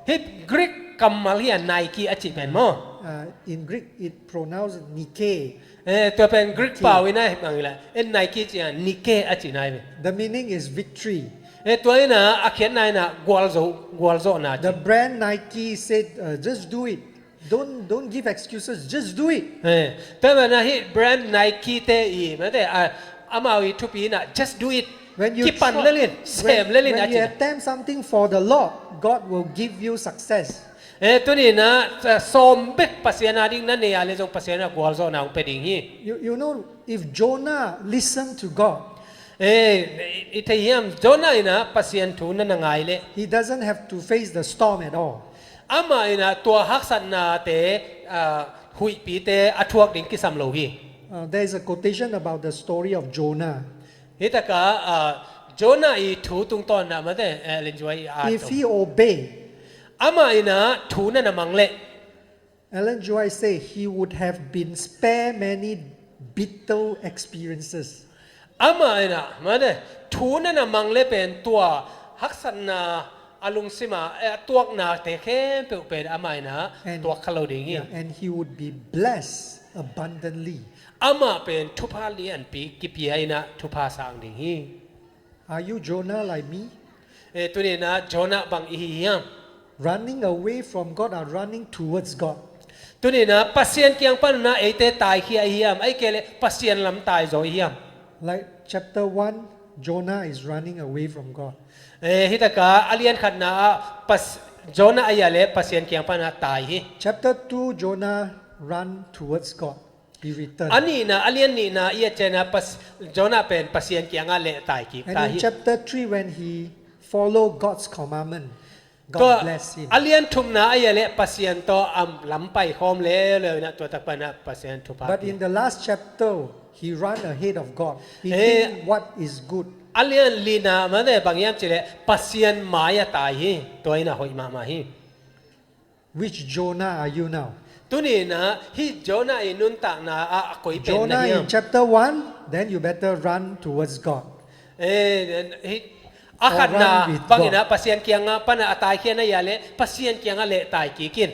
hi Greek kammal hi a Nike a cih pen maw. Uh, in Greek, it pronounced Nike. Eh, tua pen Greek pau ina hi bang ila. En Nike ci a Nike a cihna hi. The meaning is victory. Eh, tua ina a khiatna ina gualzo, gualzawhna ci. The brand Nike said, uh, "Just do it. Don't, don't give excuses. Just do it." Eh, tua mana hi brand Nike te i mate, a, amau i thupi ina, "Just do it." When you kipan try, lelin, sem lelin a cihna. When you attempt something for the Lord, God will give you success. Eh, tuni na, sa-, sawm bek Pasian a ding na nei a le zong Pasian a gualzawhna hong pia ding hi. You, you know, if Jonah listened to God, eh, i thei hiam, Jonah ina Pasian thu na na ngai le. He doesn't have to face the storm at all. Amah ina tua haksatnate, ah, huihpite a thuak ding kisam lo hi. Uh, there is a quotation about the story of Jonah. Hi taka, ah, Jonah i thu tungtawn na mate, eh, Ellen G. White a, if he obey, amah ina thu na na mang le. Ellen G. White say he would have been spared many bitter experiences. Amah ina mate thu na na mang le pen tua haksatna a lungsima, eh, a tuaknate khempeuh pen amah ina tuak kha lo ding hi. Yeah, and he would be blessed abundantly. Amah pen thupha lianpi kipia ina thupha sang ding hi. Are you Jonah like me? Eh, tuni na Jonah bang i hi hiam? Running away from God or running towards God? Tuni na Pasian kiang pan na eite taikhia i hiam, ai kei le Pasian lam taizaw i hiam? Like chapter one, Jonah is running away from God. Eh, hi taka a lian khatna a Pas-, Jonah a ia le Pasian kiang pan a tai hi. Chapter two, Jonah run towards God. He returned. A nihna, a lian nihna i a ciana Pas-, Jonah pen Pasian kianga lehtai kik ta hi. And in chapter three, when he followed God's commandment, God blessed him. Tua a lian thumna a ia le Pasian tawh a lampai khawm leuleu ina tua tak pana Pasian thupha. But in the last chapter, he ran ahead of God. He did what is good. A lian lina mane bang hiam cih le Pasian mai a tai hi. Tua ina hoih mahmah hi. Which Jonah are you now? Tuni na hi Jonah i nuntakna a, a koi pen na hiam? Jonah in chapter one, then you better run towards God. Eh, hi, a khatna bangina Pasian kianga pana a taikhia na ia le Pasian kianga lehtai kik in.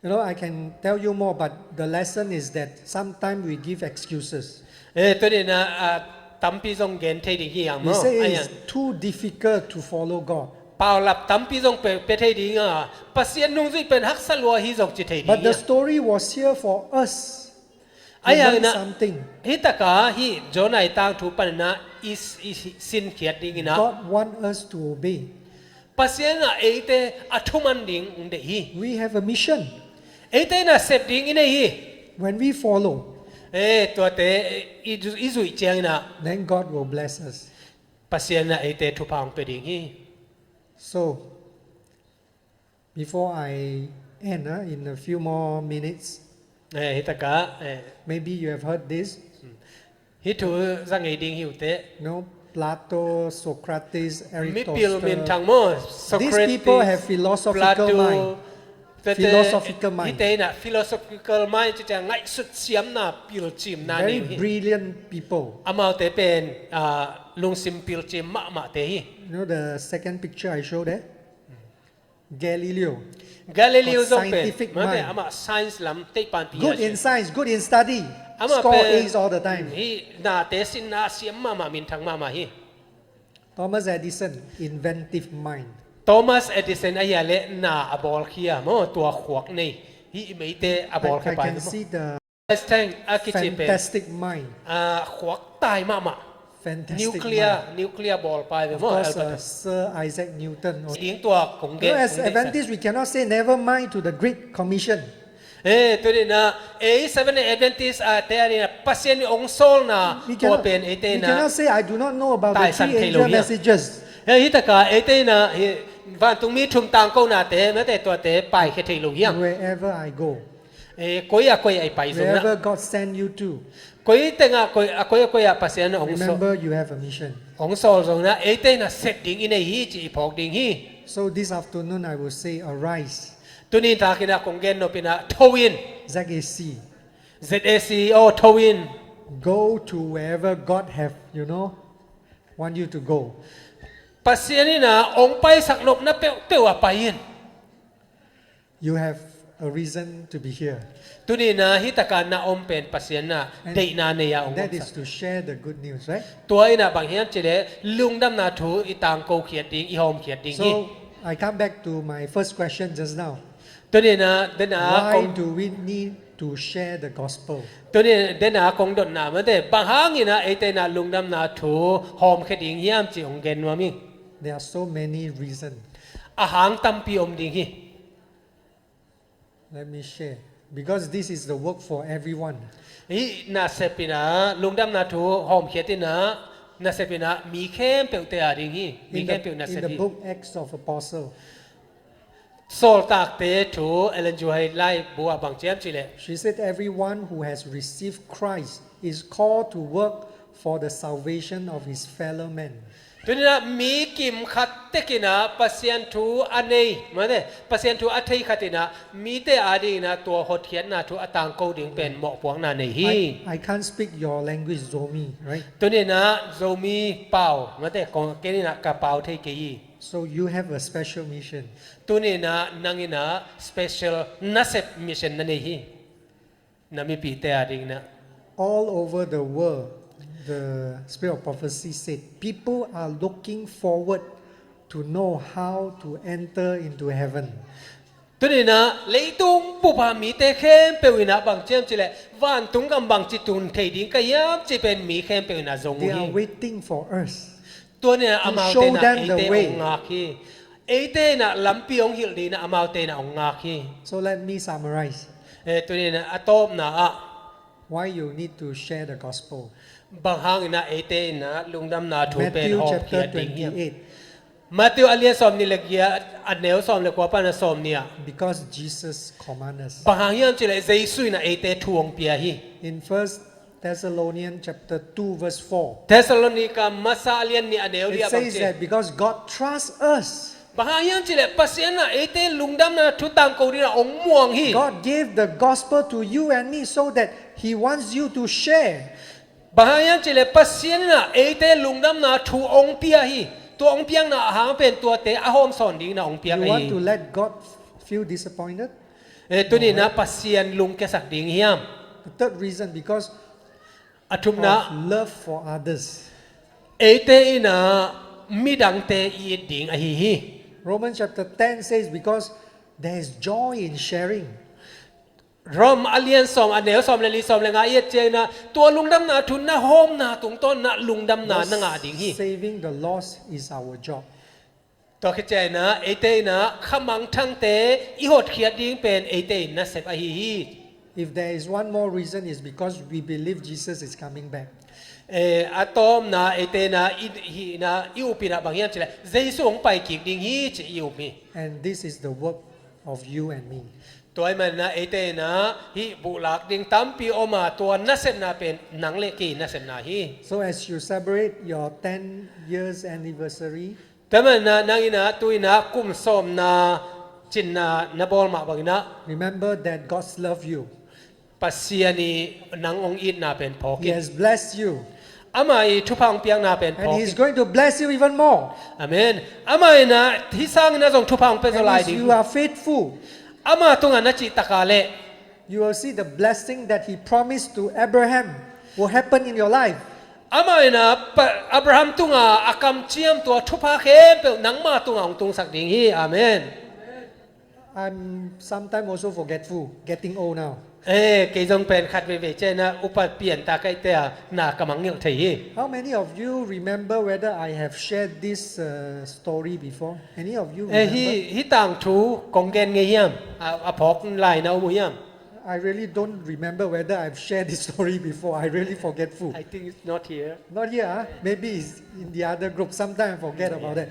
You know, I can tell you more, but the lesson is that sometimes we give excuses. Eh, tuni na, ah, tampi zong gen thei ding hi ang maw. We say it's too difficult to follow God. Paulap tampi zong pe, pe thei ding a. Pasian nungzui pen haksa lua hi zong ci thei ding hi. But the story was here for us to learn something. Hi taka hi Jonah i tangthu panina i, i sinkhiat ding ina. God want us to obey. Pasian a eite a thuman ding ung deih hi. We have a mission. Eite na sep ding i nei hi. When we follow, eh, tuate i, i zuih ciang ina, then God will bless us. Pasian a eite thupha ung pe ding hi. So, before I end, uh, in a few more minutes, eh, hi taka, eh, maybe you have heard this. Hi thu za ngei ding hi uh teh. No, Plato, Socrates, Aristotle. Mipil minthang maw, Socrates, Plato. These people have philosophical mind. Philosophical mind. Hite ina philosophical mind cih ciang ngaihsut siamna pilcimna nei hi. Very brilliant people. Amaute pen, ah, lungsim pilcim mahmahte hi. You know the second picture I showed there? Galileo. Galileo zong pen, scientific mind. Amah science lam teih panpi hi. Good in science, good in study. Score A's all the time. Hi nate sinna siam mahmah, minthang mahmah hi. Thomas Edison, inventive mind. Thomas Edison a hia le na a bawlkhia maw, tua khuak nei. Hi i meite a bawlkhia pai maw. I, I can see the Einstein a kici pen fantastic mind. Ah, khuak tai mahmah. Fantastic mind. Nuclear, nuclear bawl pai ve maw, Albert. Of course, uh, Sir Isaac Newton. Ding tua kong gen, kong deihsak. You know, as Adventists, we cannot say never mind to the Great Commission. Eh, tuni na, eh, Seventh-day Adventist, ah, te a ni na, Pasian i ong sawlna, tua pen, eh, te na. We cannot say, "I do not know about the three angel messages." Eh, hi taka, eh, te na, hi, vantung mi thum tangkona te, mate tuate, paikhia thei lo hiam. Wherever I go. Eh, koi a koi a i pai zong na. Wherever God send you to. Koi tenga, koi a koi a koi a Pasian a ong sawl. Remember, you have a mission. Ong sawl zong na, eite na sep ding i nei hi ci i phawk ding hi. So this afternoon I will say, arise. Tuni takin ah kong gen nop in ah, tho in. Z A C. Z A C, oh, tho in. Go to wherever God have, you know, want you to go. Pasian in ah hong paisak nopna peuhpeuh ah pai in. You have a reason to be here. Tuni in ah hih takah na om pen Pasian in ah deihna nei a hong omsak. And that is to share the good news, right? Tua in ah bang hiam cih leh lungdamna thu i tangko khiat ding, i hawm khiat ding hi. So, I come back to my first question just now. Tuni in ah, den a kong... Why do we need to share the gospel? Tuni in ah, den a kong dotna mate, bang hangin ah eite in ah lungdamna thu hawm khia ding hiam cih hong gen nuam ing. There are so many reasons. A hang tampi om ding hi. Let me share. Because this is the work for everyone. Hih nasep in ah, lungdamna thu hawm khiat in ah, nasep in ah mi khempeuhte a ding hi. Mi khempeuh nasep hi. In the, in the book Acts of Apostle, Sawltakte thu, Ellen G. White laibu ah bang ci hiam cih leh, she said, "Everyone who has received Christ is called to work for the salvation of his fellow men." Tuni in ah mi kim khat tek in ah Pasian thu a nei, mate, Pasian thu a thei khat in ah mite a ding in ah tua hotkhiatna thu a tangko ding pen mawhpuakna nei hi. I, I can't speak your language, Zomi, right? Tuni in ah Zomi pau, mate, kong, ken in ah ka pau thei kei hi. So you have a special mission. Tuni in ah nang in ah special nasep, mission na nei hi. Na mipite a ding in ah. All over the world, the spirit of prophecy said, people are looking forward to know how to enter into heaven. Tuni in ah leitung bup a mite khempeuh in ah bang ci hiam cih leh, vantung gam bangci tun thei ding ka hiam cih pen mi khempeuh in ah zong uh hi. They are waiting for us. Tua in ah amaute in ah eite hong ngak hi. Eite in ah lampi hong hilh ding in ah amaute in ah hong ngak hi. So let me summarize. Eh, tuni in ah a tawpna ah, why you need to share the gospel? Bang hangin ah eite in ah lungdamna thu pen hawm khiat ding hiam? Matthew chapter twenty-eight. Matthew a lian sawmnih le giat, a neu sawm le kua pan a sawmnih ah. Because Jesus command us. Bang hang hiam cih leh Jesu in ah eite thu hong pia hi. In First Thessalonians chapter two verse four. Thessalonica masa a lian nih a neu li ah bang ci? It says that because God trusts us, bang hang hiam cih leh Pasian in ah eite lungdamna thu tangko ding in ah hong muang hi. God gave the gospel to you and me so that He wants you to share. Bang hang hiam cih leh Pasian in ah eite lungdamna thu hong pia hi. Tua hong piakna a hang pen tuate a hawm sawn ding in ah hong piak hi. You want to let God feel disappointed? Eh, tuni in ah Pasian lungkiasak ding hiam? The third reason, because of love for others. A thumna, eite in ah midangte i it ding ahi hi. Romans chapter ten says, because there is joy in sharing. Rom a lian sawm, a neu sawm le li, sawm le nga i et ciangin ah, tua lungdamna thu na hawmna tungtawn in ah lungdamna na ngah ding hi. Thus, saving the lost is our job. Tua khit ciangin ah, eite in ah khamangthangte i hotkhiat ding pen eite in nasep ahi hi. If there is one more reason, is because we believe Jesus is coming back. Eh, a tawpna, eite in ah i, hih in ah i up in ah bang hiam cih leh, Jesu hong pai kik ding hi ci i up hi. And this is the work of you and me. Tua ahih manin ah eite in ah hih buhlak ding tampi om a, tua nasepna pen nang le kei nasepna hi. So as you celebrate your ten years anniversary, tua ahih manin ah nang in ah tu in ah kum sawmna cinna na bawl mah bangin ah, remember that God's love you. Pasian in nang hong itna pen phawk in. He has blessed you. Amah in thupha hong piakna pen phawk in. And He's going to bless you even more. Amen. Amah in ah hih sangin ah zong thupha hong pia zaw lai ding hi. And if you are faithful, ama tungah na cihtak a leh, you will see the blessing that He promised to Abraham will happen in your life. Amah in ah pa-, Abraham tungah a kamciam tua thupha khempeuh nangma tungah hong tungsak ding hi. Amen. I'm sometimes also forgetful, getting old now. Eh, kei zong pen khat veivei ciangin ah upa pian ta ka hih teh a, na ka mangngilh thei hi. How many of you remember whether I have shared this, uh, story before? Any of you remember? Eh, hih, hih tangthu kong gen ngei hiam? A, a phawk lai na om uh hiam? I really don't remember whether I've shared this story before. I really forgetful. I think it's not here. Not here, ah? Maybe it's in the other group. Sometimes I forget about that.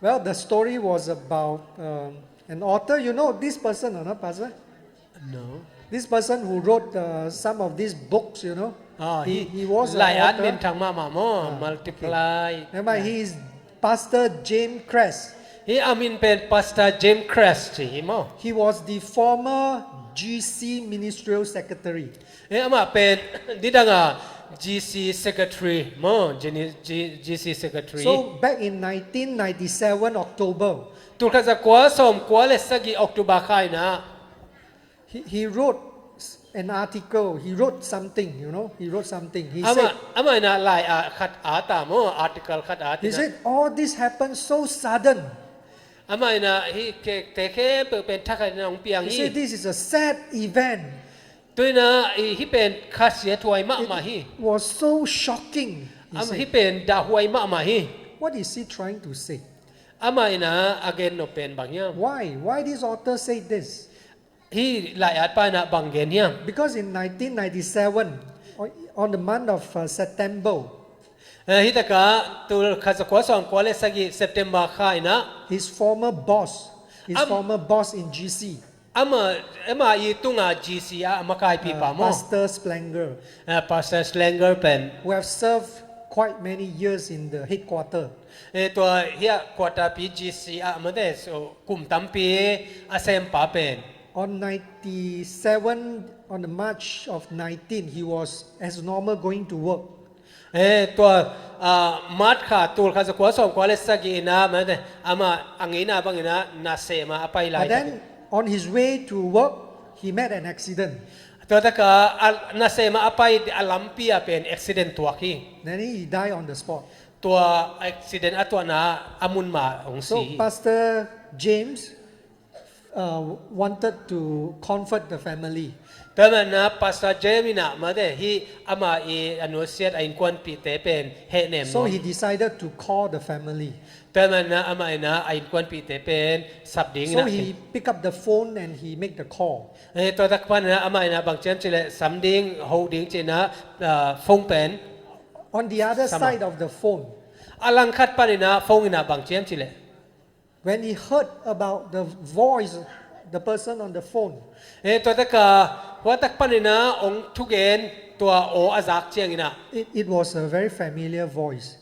Well, the story was about, um, an author. You know this person or not, Pastor? No. This person who wrote, uh, some of these books, you know? Ah, he, he was an author. Lai an min thang mahmah maw, ah, Multiply. Okay. Never mind, he is Pastor James Kress. Hih a min pen Pastor James Craig ci hi maw? He was the former G C Ministerial Secretary. Hih amah pen nidanga G C Secretary maw? G-, G-, G C Secretary. So back in nineteen ninety-seven October, Tulkhat zakua sawmkua le sagih October kha inah he, he wrote s-, an article. He wrote something, you know. He wrote something. He amah, said, amah inah lai a khat a ta maw, article khat a ta. He said, "All this happened so sudden." Amah inah hih kekte khempeuh pen thakhat inah hong piang hi. He said, "This is a sad event." Tu inah hih pen khasiathuai mahmah hi. It was so shocking, he said. Hih pen dahhuai mahmah hi. What is he trying to say? Amah inah a gen nop pen bang hiam? Why? Why this author said this? Hih lai-at pa inah bang gen hiam? Because in nineteen ninety-seven, on, on the month of, uh, September, eh, hih takah tulkhat zakua sawmkua le sagih September kha inah his former boss, his former boss in G C, amah, amah i tunga G C ah a makaipi pa maw, Pastor Splanger, eh, Pastor Splanger pen, who have served quite many years in the headquarter. Eh, tua hih quarter pi G C ah mate, so kum tampi a sempa pen. On ninety-seven, on the March of nineteen, he was as normal going to work. Eh, tua, ah, March kha tulkhat zakua sawmkua le sagih inah mate, amah a ngeina bang inah nasem ah a pai lai. But then, on his way to work, he met an accident. Tua takah a nasem ah a pai a lampi ah pen accident tuak hi. Then he died on the spot. Tua accident a tuahna a mun mah hong si hi. So Pastor James, uh, wanted to comfort the family. Tua manah Pastor James inah mate hih amah i a nusiat a innkuanpihte pen hehnem nuam. So he decided to call the family. Tua manah amah inah a innkuanpihte pen sap ding inah. So he pick up the phone and he make the call. Eh, tua tak pan inah amah inah bang ci hiam cih leh sam ding, ho ding ci inah, ah, phone pen. On the other side of the phone, a langkhat pan inah phone inah bang ci hiam cih leh, when he heard about the voice, the person on the phone, eh, tua takah hua tak pan inah hong thugen tua aw a zak ciang inah, it, it was a very familiar voice.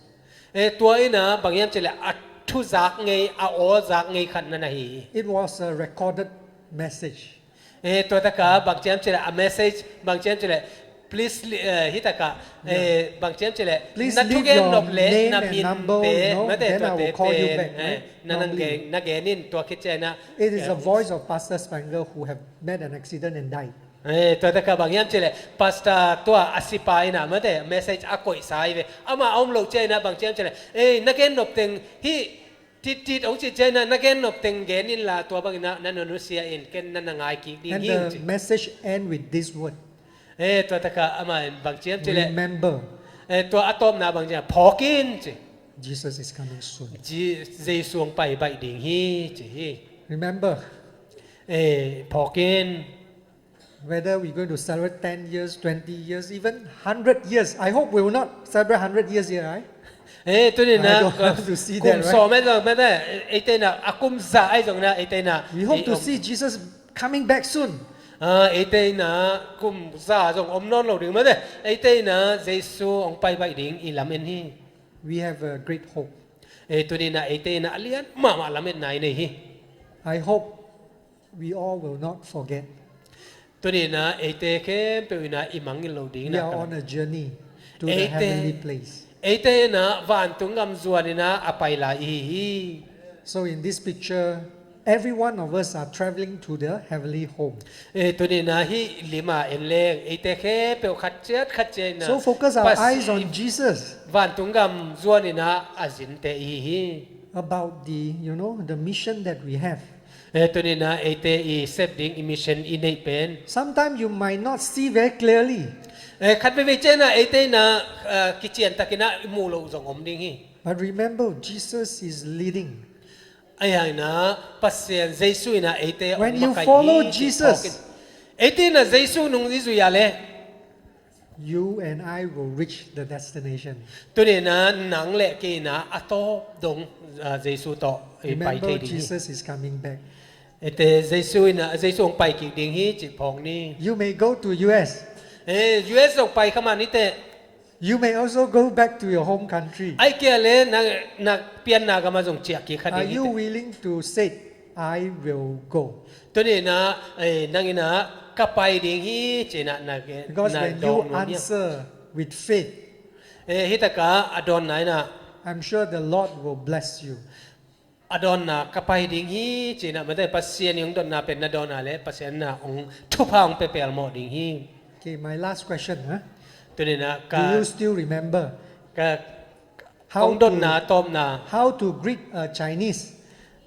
Eh, tua inah bang hiam cih leh a thuzak ngei, a aw zak ngei khat na na hi. It was a recorded message. Eh, tua takah bang ci hiam cih leh a message, bang ci hiam cih leh, please li-, eh, hih takah, eh, bang ci hiam cih leh, please leave your name and number, you know, then I will call you back, right? Na gen, na gen in tua khit ciang inah. It is a voice of Pastor Splanger who have met an accident and died. Eh, tua takah bang hiam cih leh, Pastor tua a sipa inah mate message a koihsa hi ve. Amah a om loh ciang inah bang ci hiam cih leh, eh, na gen nop teng hih Tit tit hong ci ciang inah na gen nop teng gen inla, tua bang inah na nusia in, ken na na ngai kik ding hi, ci. And the message end with this word. Eh, tua takah amah in bang ci hiam cih leh, remember. Eh, tua a tawpna bang ci hiam, phawk in, ci. Jesus is coming soon. Je-, Jesu hong pai baih ding hi, ci hi. Remember. Eh, phawk in. Whether we're going to celebrate ten years, twenty years, even hundred years. I hope we will not celebrate hundred years here, right? Eh, tuni inah, I don't want to see that, right? Kum sawm eh, zong mate, eite inah a kum za eh zong inah, eite inah, we hope to see Jesus coming back soon. Ah, eite inah kum za zong om nawn lo ding mate, eite inah Jesu hong pai baih ding i lamen hi. We have a great hope. Eh, tuni inah eite inah a lian mahmah lametna i nei hi. I hope we all will not forget. Tuni inah eite khempeuh inah i mangngilh loh ding inah, we are on a journey to the heavenly place. Eite inah vantung gam zuan inah a pai lai i hi hi. So in this picture, every one of us are traveling to the heavenly home. Eh, tuni inah hih lim ah en leng eite khempeuh khat ciat khat ciat inah. So focus our eyes on Jesus. Vantung gam zuan inah a zinte i hi hi. About the, you know, the mission that we have. Eh, tuni inah eite i sep ding i mission i neih pen. Sometimes you might not see very clearly. Eh, khat veivei ciang inah eite inah, eh, kiciantak inah i muh loh zong om ding hi. But remember, Jesus is leading. Ahi hang inah Pasian Jesu inah eite hong makaih hi, ci phawk in. When you follow Jesus, eite inah Jesu nung i zui a leh, you and I will reach the destination. Tuni inah nang le kei inah a tawp dong, ah, Jesu tawh i pai thei ding hi. Remember, Jesus is coming back. Eite Jesu inah, Jesu hong pai kik ding hi, ci phawk ni. You may go to U S. Eh, U S zong pai kha mah ni teh. You may also go back to your home country. Ai kia le na, na pianna gama zong ciah kik kha ding hi. Are you willing to say, "I will go"? Tuni na, eh, nang ina ka pai ding hi, ci na, na, because na when you answer with faith, eh, hi taka a dawnna ina, I'm sure the Lord will bless you. A dawnna ka pai ding hi, ci na mate Pasian i hong dotna pen na dawnna le Pasian na hong thupha hong pe pelmawh ding hi. Okay, my last question, huh? Tuni na ka, do you still remember ka, how hong dotna to, tawpna, how to greet a Chinese?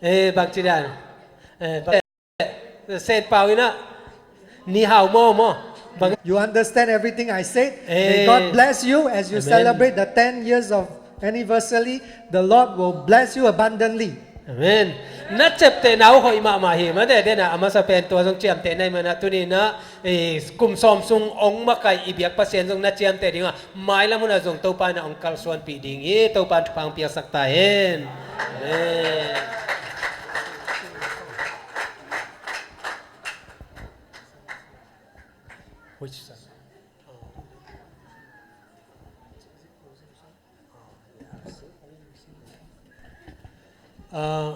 Eh, bang ci dan. Eh, bang Sen pau ina, ni hau maw, maw. Bang. You understand everything I said? Eh. May God bless you as you, amen, celebrate the ten years of anniversary. The Lord will bless you abundantly. Amen. Na ciamteh na uh hoih mahmah hi mate, dena a masa pen tua zong ciamteh na hi mana tuni na, eh, kum sawm sung hong makaih i biak Pasian zong na ciamteh dinga, mailam huna zong Topa na hong kalsuanpih ding hi. Topa thupha hong piaksak ta hen. Amen. Which side? Uh,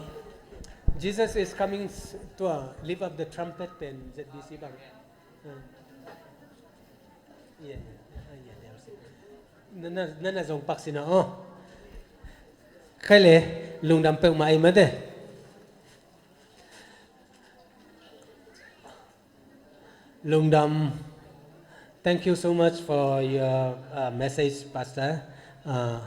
Jesus is coming s-, to, uh, lift up the trumpet pen Z B C bang. Uh, yeah, yeah, uh, yeah, there is. Na, na, na, na zong pak sina, oh. Khaile, lungdam peuhmah ei mate. Lungdam. Thank you so much for your, uh, message, Pastor. Uh,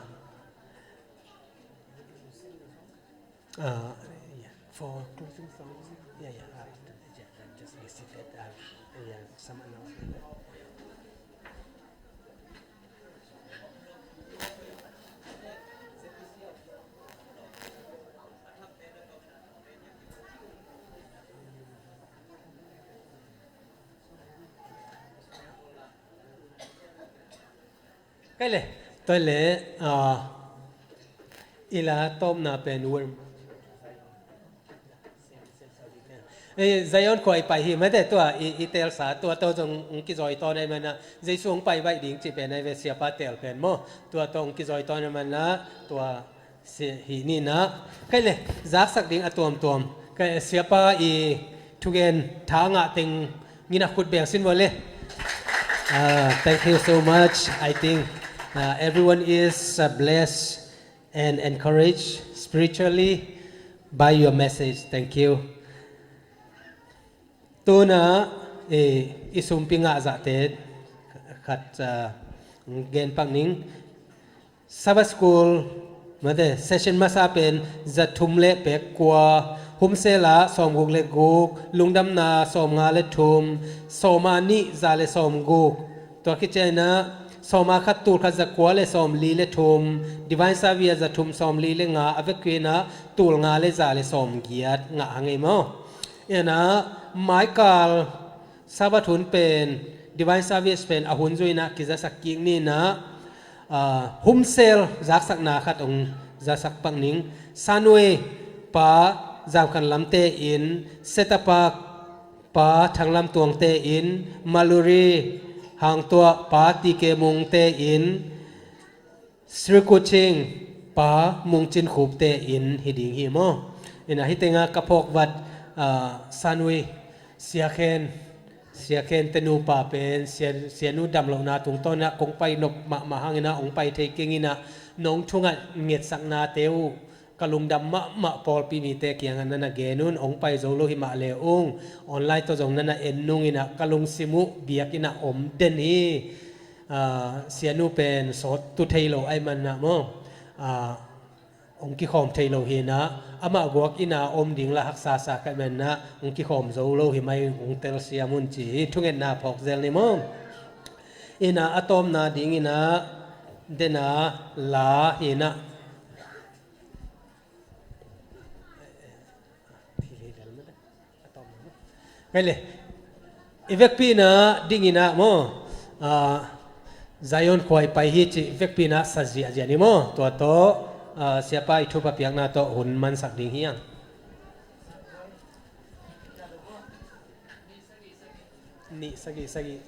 uh, yeah, for closing songs. Yeah, yeah, uh, yeah, just listen that, uh, yeah, some announcement. Khaile, tua le, ah, i la tawpna pen worm. Eh, Zion khua i pai hi mate tua i, i telsa tua tawh zong hong kizawi tawn ahih mana Jesu hong pai baih ding cih pen ahi ve, siapa tel pen maw. Tua tawh hong kizawi tawn ahih mana tua si-, hi ni na. Khaile, zaksak ding a tuamtuam. Khaile, siapa i thugen tha ngah teng ngina khut beng sin vua le. Ah, thank you so much. I think, uh, everyone is, uh, blessed and encouraged spiritually by your message. Thank you. Tuna, eh, i sumpi ngah zahte khat, ah, gen pak ning. Sabbath School, mate, session masa pen za thum le pek kua, Humsela sawmguk le guk, Lungdamna sawmnga le thum, sawma nih za le sawmguk. Tua khit ciangin ah sawma khat tul khat za kua le sawmli le thum, Divine Service za thum sawmli le nga, a vekpi in ah tul nga le za le sawmgiat ngah hang ei maw. Ina maikal Sabbath hun pen Divine Service pen a hun zui in ah kizasak kik ni in ah, ah, Humsel zaksakna khat hong zasak pak ning. Sanwei pa Zamkhan Lamte in, Setapak pa Thanglam Tuangte in, Maluri Hangtuah pa T K Mungte in, Sri Kuching pa Mungcin Khupte in hi ding hi maw. Ina hi tenga ka phawk vat, ah, Sanwei Siakhen, Siakhen te nupa pen, Sia, Sianu damlohna tungtawn ah kong pai nop mahmah hangin ah hong pai thei keng in ah nong thungat ngetsaknate uh ka lungdam mahmah pawlpi mite kiangah na na gen un, hong pai zo lo hi mah le ung, online tawh zong na na en nung in ah ka lungsim uh biakinn ah om den hi. Ah, Sianu pen sawt tu thei lo ahih man ah maw, ah, hong kikhawm thei lo hi in ah amah guak inn ah om ding la haksa sa ka hih man ah hong kikhawm zo lo hi mai, hong telsiam un ci hi. Thungetna phawk zel ni maw. Ina a tawpna ding in ah dena la hi in ah Khaile, i vekpi in ah ding in ah maw, ah, Zion khua i pai hi cih vekpi in ah sa ziahziah ni maw. Tua tawh, ah, siapa i thupha piakna tawh hun mansak ding hi hang. Nih sagih sagih.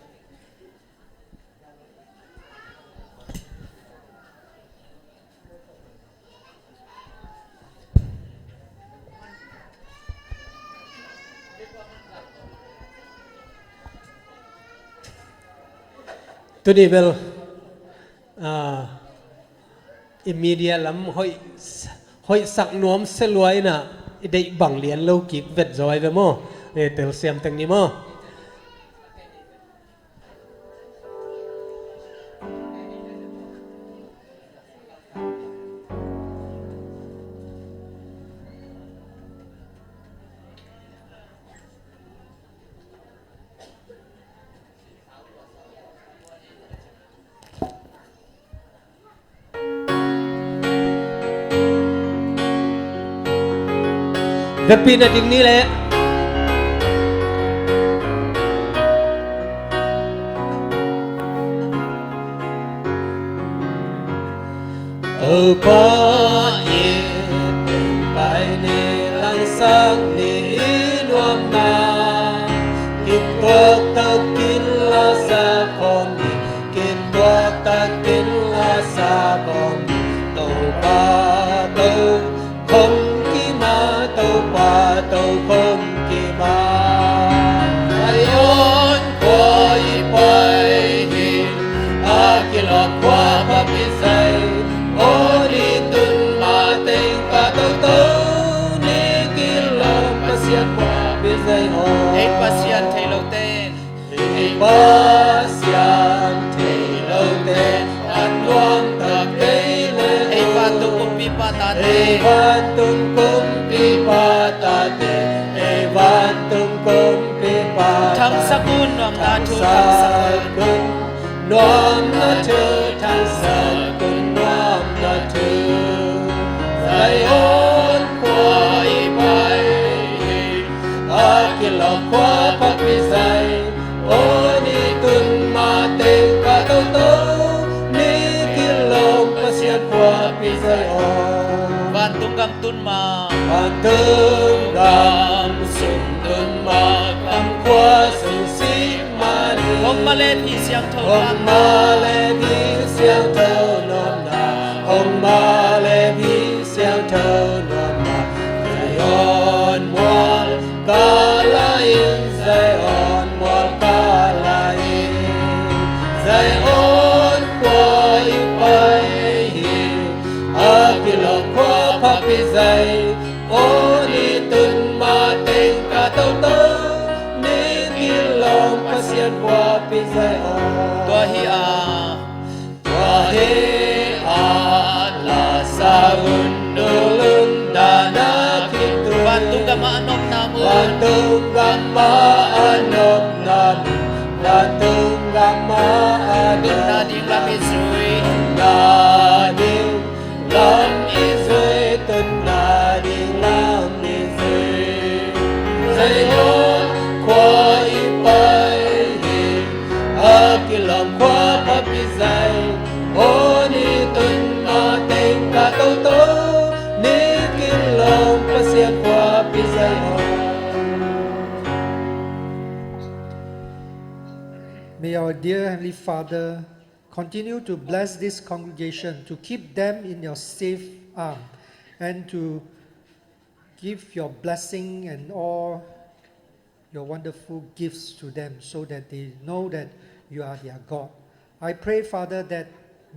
Tuni bel, ah, i media lam hoih, hoihsak nuam se lua in ah, i deih bang lian lo kik vet zaw ai ve maw? Eh, telsiam teng ni maw? Vekpi na ding ni leh. Topa in tengpai ni, langsak ni i nuamna, kituak tak in la sa khawm ni, kituak tak in la sa khawm ni. Topa tokhom kima, Topa tokhom kima. Zion khua i pai hi, a kilawm khua phapi zai, aw ni tun ma teng ka toto, ni kilawm Pasian phuakpi zai aw. Ei Pasian thei lote, ei Pasian thei lote, a nuam tak kei leh, ei vantung kumpipa tate, ei vantung kumpipa tate, ei vantung kumpipa tate, thangsak un nuamna thu, thangsak un nuamna thu, thangsak un nuamna thu. Zion khua i pai hi, a kilawm khua phapi zai, aw ni tun ma teng ka toto, ni kilawm Pasian phuakpi zai aw. Vantung gam tun ma, vantung gam sung tun ma, gam khua sung sik ma ni. Hong ma le phi siangtho, hong ma le phi siangtho nuamna, hong ma le phi siangtho nuamna. Zion mual ka la in, Zion mual ka la in, Zion khua i pai hi, a kilawm khua phapi zai, aw ni tun ma teng ka toto, ni kilawm Pasian phuakpi zai aw. Tua hi a, tua hi a, la sa un, nulun dana khitui. Vantung gam a nopna mun, vantung gam a nopna mun, vantung gam a nopna mun. Tunna ding lam i zui, tunna ding lam i zui, tunna ding lam i zui. Zion khua i pai hi, a kilawm khua phapi zai, aw ni tun ma teng ka toto, ni kilawm Pasian phuakpi zai aw. May our dear Heavenly Father continue to bless this congregation, to keep them in your safe arm, and to give your blessing and all your wonderful gifts to them so that they know that you are their God. I pray, Father, that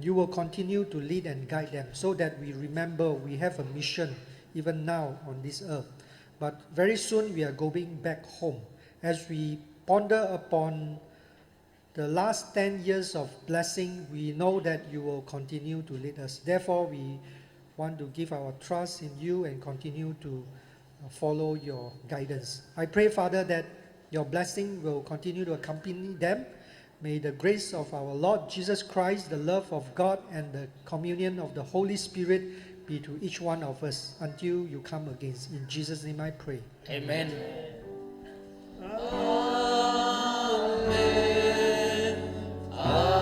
you will continue to lead and guide them so that we remember we have a mission even now on this earth. But very soon we are going back home. As we ponder upon the last ten years of blessing, we know that you will continue to lead us. Therefore, we want to give our trust in you and continue to, uh, follow your guidance. I pray, Father, that your blessing will continue to accompany them. May the grace of our Lord Jesus Christ, the love of God, and the communion of the Holy Spirit be to each one of us until you come again. In Jesus' name I pray. Amen. Amen. Amen. Amen.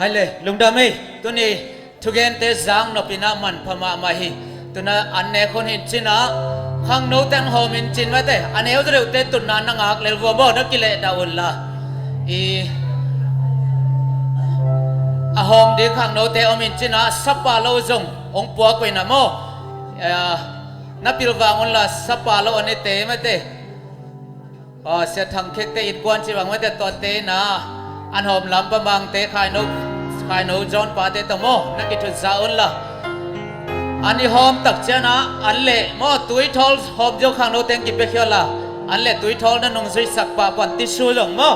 Hai le, lungdam ei, tuni thugente zang nopina manpha mahmah hi. Tuna an nek hun hin cina, khangnote an hawm in cin mate, a neu zaw deuhte tutna na ngak lel vua maw, na kilehdah unla. I a hawm ding khangnote om in cina, sapa lo zong hong puak uh ina maw. Eh, na pilvang unla, sapa lo a nete mate. Aw, Sia Thang Khekte innkuan cih bang mate, tuate na an hawm lam pamangte, khaino, khaino zawn pate tawh maw, na kithut za unla. An i hawm tak ciana, an leh maw, tuithawl hawm zong khangno teng kipiakhia unla. An leh tuithawl na nungzuisak pahpuan tisu zong maw.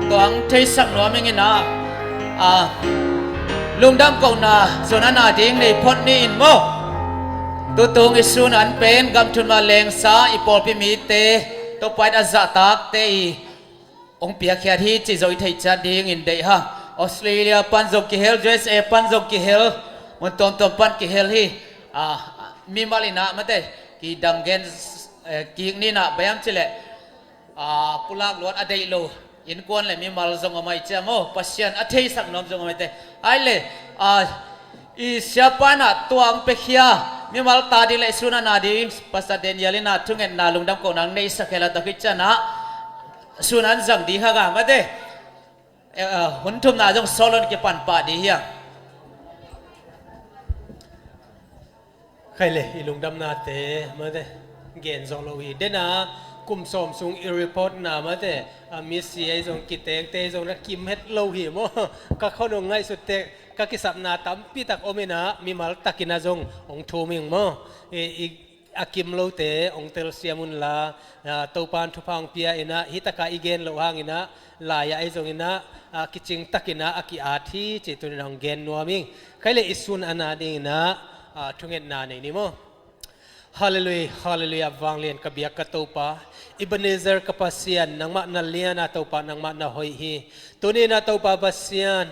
Tua ang theisak nuam ing ina, a, lungdam kohna zon a na ding nei phot ni in maw. Tutung i sun an pen gam thumna lengsa i pawlpi mite, Topa in a zahtakte i hong piakkhiat hi cih zo i theih ciat dingin deih hang. Australia pan zong kihel, U S A pan zong kihel, mun tuamtuam pan kihel hi. A, mimal ina mate, kidam gen, eh, kik ni ina, bang hiam cih leh, a, pulak luat a deih lo innkuan le mimal zong om ai cia maw, Pasian a theisak nuam zong om ai te. Ai le, a, i siapa ina tua ang pekhia, mimal ta ding le sun a na ding, Pastor Daniel ina thungetna lungdam kohna ang neihsak hela, tua khit ciana sun an zang ding hang a mate. Eh, a, hun thumna zong solo in kipan pah ding hi hang. Khai le, i lungdamnate mate, gen zawh lo hi. Dena kum sawm sung i reportna mate, a, misi ei zong, kitengte ei zong na kim het lo hi maw. Ka khonung ngaihsut tek, ka kisapna tampi tak om ina, mimal tak ina zong hong thum ing maw. I, i, a kim lote hong telsiam unla, a, Topan thupha hong pia ina, hi taka i gen loh hang ina, lai-ah ei zong ina, a, kicing tak ina a ki-at hi cih tuni ina hong gen nuam ing. Khai le, i sun a na ding ina, a, thungetna nei ni maw. Halleluiah, halleluiah, vanglian ka biak ka Topa. Ebenezer ka Pasian, nangmah na lian a Topa, nangmah na hoih hi. Tuni ina Topa Pasian,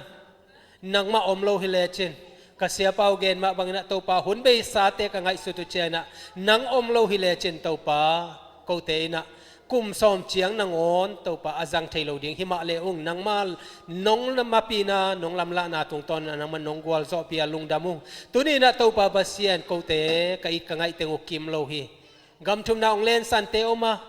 nangmah om lo hi lecin, ka siapa uh gen mah bang ina Topa, hun beisate ka ngaihsut uh ciang ina, nang om lo hi lecin Topa, kote ina kum sawm ciang nangawn Topa a zang thei lo ding hi mah le ung, nangma nong mapihna, nong lamlahna tungtawn ina nangma nong gualzawhpih a lungdam ung. Tuni ina Topa Pasian, kote ka it ka ngaih teng uh kim lo hi. Gam thumna hong lensante om a,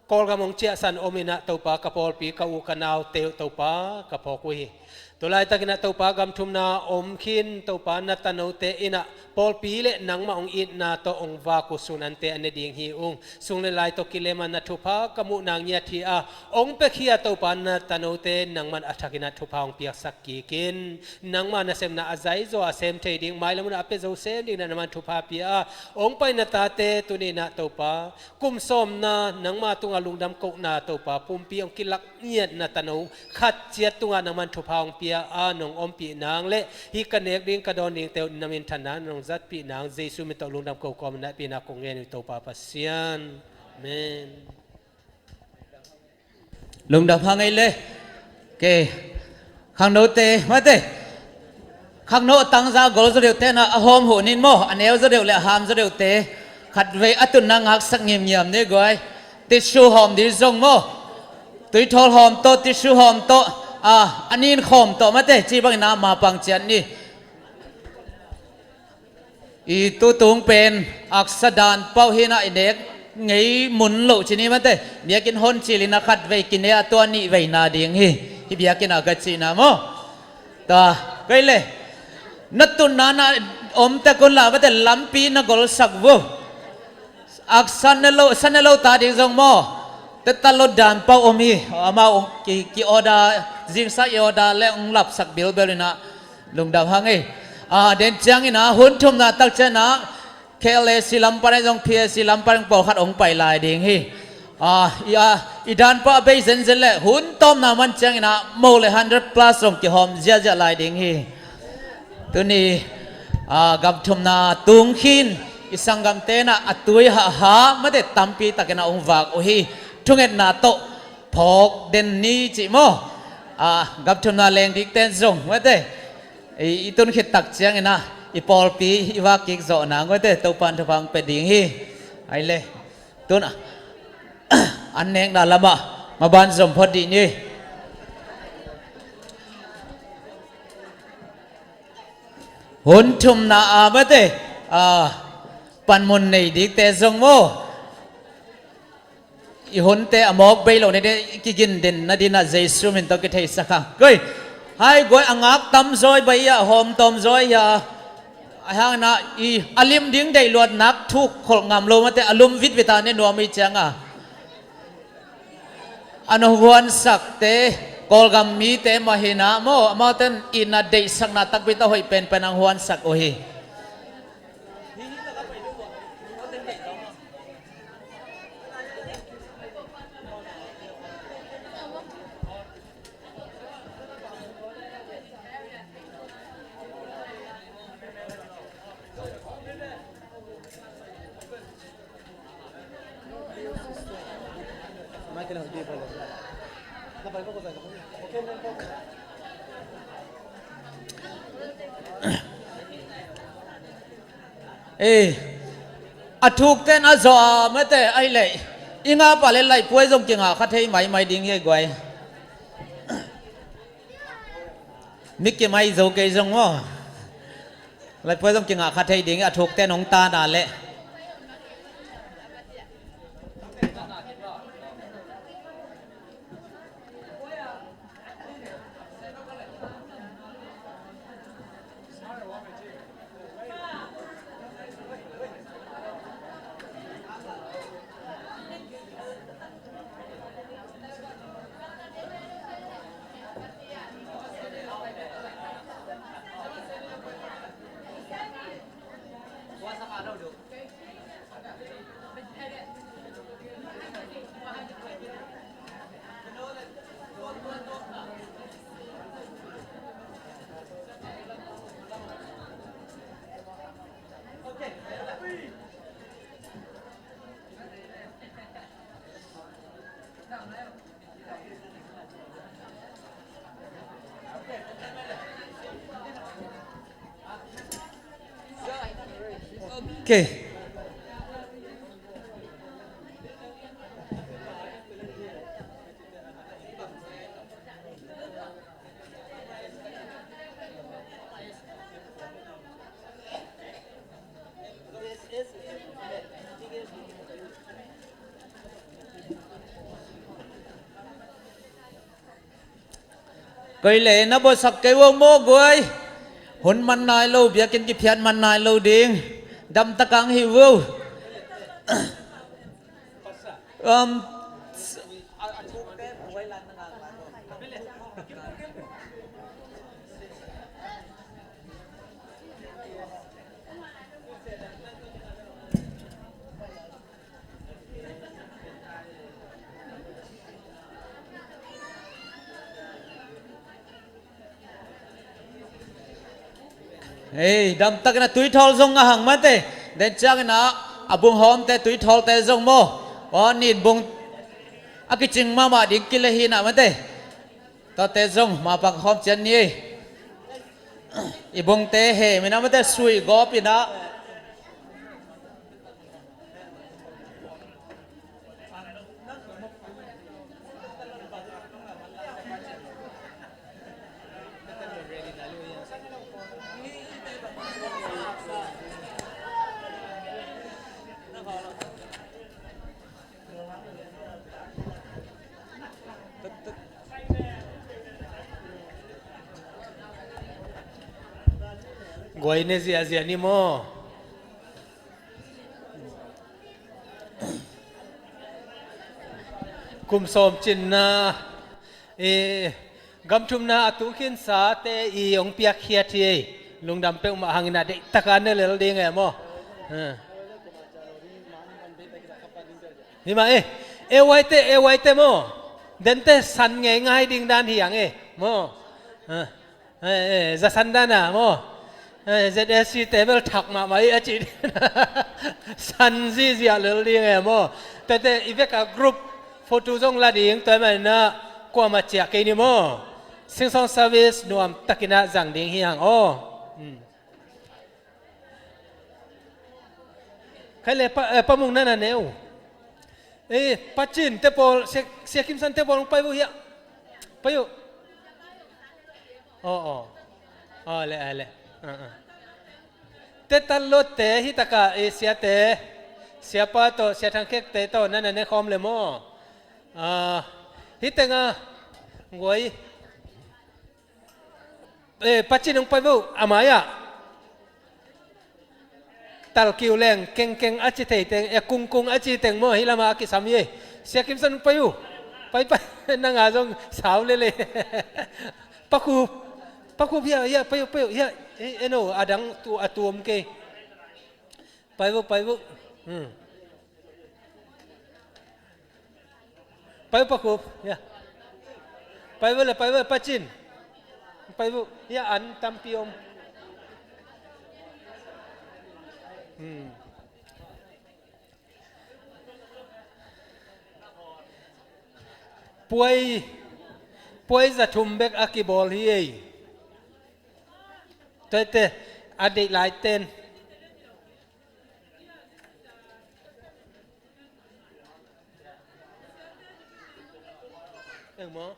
Kawlgam hong ciahsan om ina Topa, ka pawlpi, ka u ka naute uh Topa ka phawk uh hi. Tulaitak ina Topa gam thumna om khin Topa, na tanote ina pawlpi le nangmah hong itna tawh hong vak uh sun ante a ne ding hi ung. Sung le lai tawh kilem a na thupha ka muh nang ngiat hi a, hong pekhia Topa na tanote nangman a thak ina thupha hong piaksak kik in. Nangma nasepna a zaizaw a sem thei ding, mailam hun a a pia zo sem ding ina nangman thupha pia a, hong pai na tate tuni ina Topa, kum sawmna nangma tunga lungdam kohna Topa, pumpi hong kilak ngiat na tano khat ciat tunga nangman thupha hong pia a, nong ompih nang le hih ka nek ding ka dawn dingte uh na minthanna nong zatpih nang, Jesu min tawh lungdam ko kawm na pina kong ngen uh Topa Pasian. Amen. Lungdam hang ei le. Ke. Khangnote mate. Khangno a tangza a gol zaw deuhte na a hawm huh nin maw, a neu zaw deuh le a ham zaw deuhte khatvei a tunna ngaksak ngimngiam ni guai. Tisu hawm ding zong maw, tuithawl hawm tawh, tisu hawm tawh, a, a nin khawm tawh mate, ci bangin a mapang ciat ni. I tutung pen aksa dan pauh hi ina i nek ngei mun loh ci ni mate, biakinn hon cil ina khatvei kine a tua nihvei na ding hi. Hih biakinn a ka cihna maw. Ta, kei le, na tunna na om tek unla mate, lampi na golsak vo. Aksa ne lo, sa ne lo ta ding zong maw. Teta lo dan pauh om hi. Amau ki, ki order, zingsa i order le hong lapsak bilbel ina. Lungdam hang ei. A, den ciang ina hun thumna tak ciang ina K L A C lam pan ei zong P A C lam pan pawlkhat hong pai lai ding hi. A, i, a, i dan pah a bei zenzen le hun tawmna man ciang ina mo le hundred plus zong kihawm ziahziah lai ding hi. Tuni, a, gam thumna tung khin i sanggamte na a tui haha mate tampi tak ina hong vak uh hi. Thungetna tawh phawk den ni cih maw. A, gam thumna leng dikten zong mate. I, i tun khit tak ciang ina i pawlpi i vak kik zawh nang mate, Topan thupha hong pia ding hi. Ai le. Tun a, an nekna lamah maban zom phot dih ni. Hun thumna a mate, a, panmun nei dikte zong maw, i hunte a mawk bei lo nate kigin den nadinah Jesu min tawh kitheisak hang. Koi, hai guai a ngak tamzawi bai a hawm tawmzawi a, a hangna i a lim ding deih luat nak thuk kholh ngam lo mate a lum vitvit a ne nuam i cianga a na huansakte, Kawlgam mite mah hinah maw, amauten itna deihsakna takpi tawh hoih penpen ang huansak uh hi. Ei, a thukten a zawh a mate ahi leh i ngah pah le laihpuai zong kingah kha thei maimai ding hi guai. Mi kimai zo kei zong maw. Laihpuai zong kingah kha thei ding hi, a thukte nong tana leh. Okay. Koi le na bawlsak kei vo maw guai. Hun man nai lo, biakinn kiphiat man nai lo ding. Damtak ang hi vo. Um, Ei, damtakin a tuithawl zong a hang mate. Den ciangin a, a bunghawmte tuithawlte zong maw. Aw, nin bung a kicing mahmah ding kile hi na mate. Tate zong mapang khawm cian ni ei. I bungte he mina mate sui gawp ina. Guai ne ziahziah ni maw? Kum sawm cinna, eh, gam thumna a tu khinsate i hong piakkhiat hi. Lungdam peuhmah hangin a deihtaka ne lel ding e maw? Eh. Hi mah e, A Y te, A Y te maw? Dente san ngeingai ding dan hi ang e maw? Eh, eh, za san dan a maw? Eh, Z S C te bel thak mahmah hi a ci. San ziziah lel ding e maw? Tete i veka group photo zong la ding, tua hi mah inah kuamah ciah kei ni maw? Sing song service nuamtakinah zang ding hi hang aw. Hmm. Khai le pa, eh, Pa Mung nana neu. Eh, Pa Cin te pawl, Sia, Sia Kim San te pawl hong pai uh hiah. Pai uh. Aw, aw. Aw, le, aw, le. Ah, ah. Tetan lotte hi taka, eh, siate, siapa tawh, sia thangkhekte tawh, na na ne khawm le maw? Ah, hi tenga, guai. Eh, pacin hong pai vo, a mai-ah. Talkiu leng, kengkeng a ci thei teng, eh, kungkung a ci teng maw, hi lama a kisam hi. Sia Kimson hong pai uh. Pai, pai, nanga zong sau lele. Pakhup, pakhup, hiah, hiah, pai uh, pai uh, hiah, eh, eno, a dang tu, a tuam kei. Pai vo, pai vo. Hmm. Pai vo, pakhup, hiah. Pai vo le, pai vo le, pacin. Pai vo, hiah an tampi om. Hmm. Puai, puai za thum bek a kibawl hi ei. Tuate, a deih lai ten. Eng maw?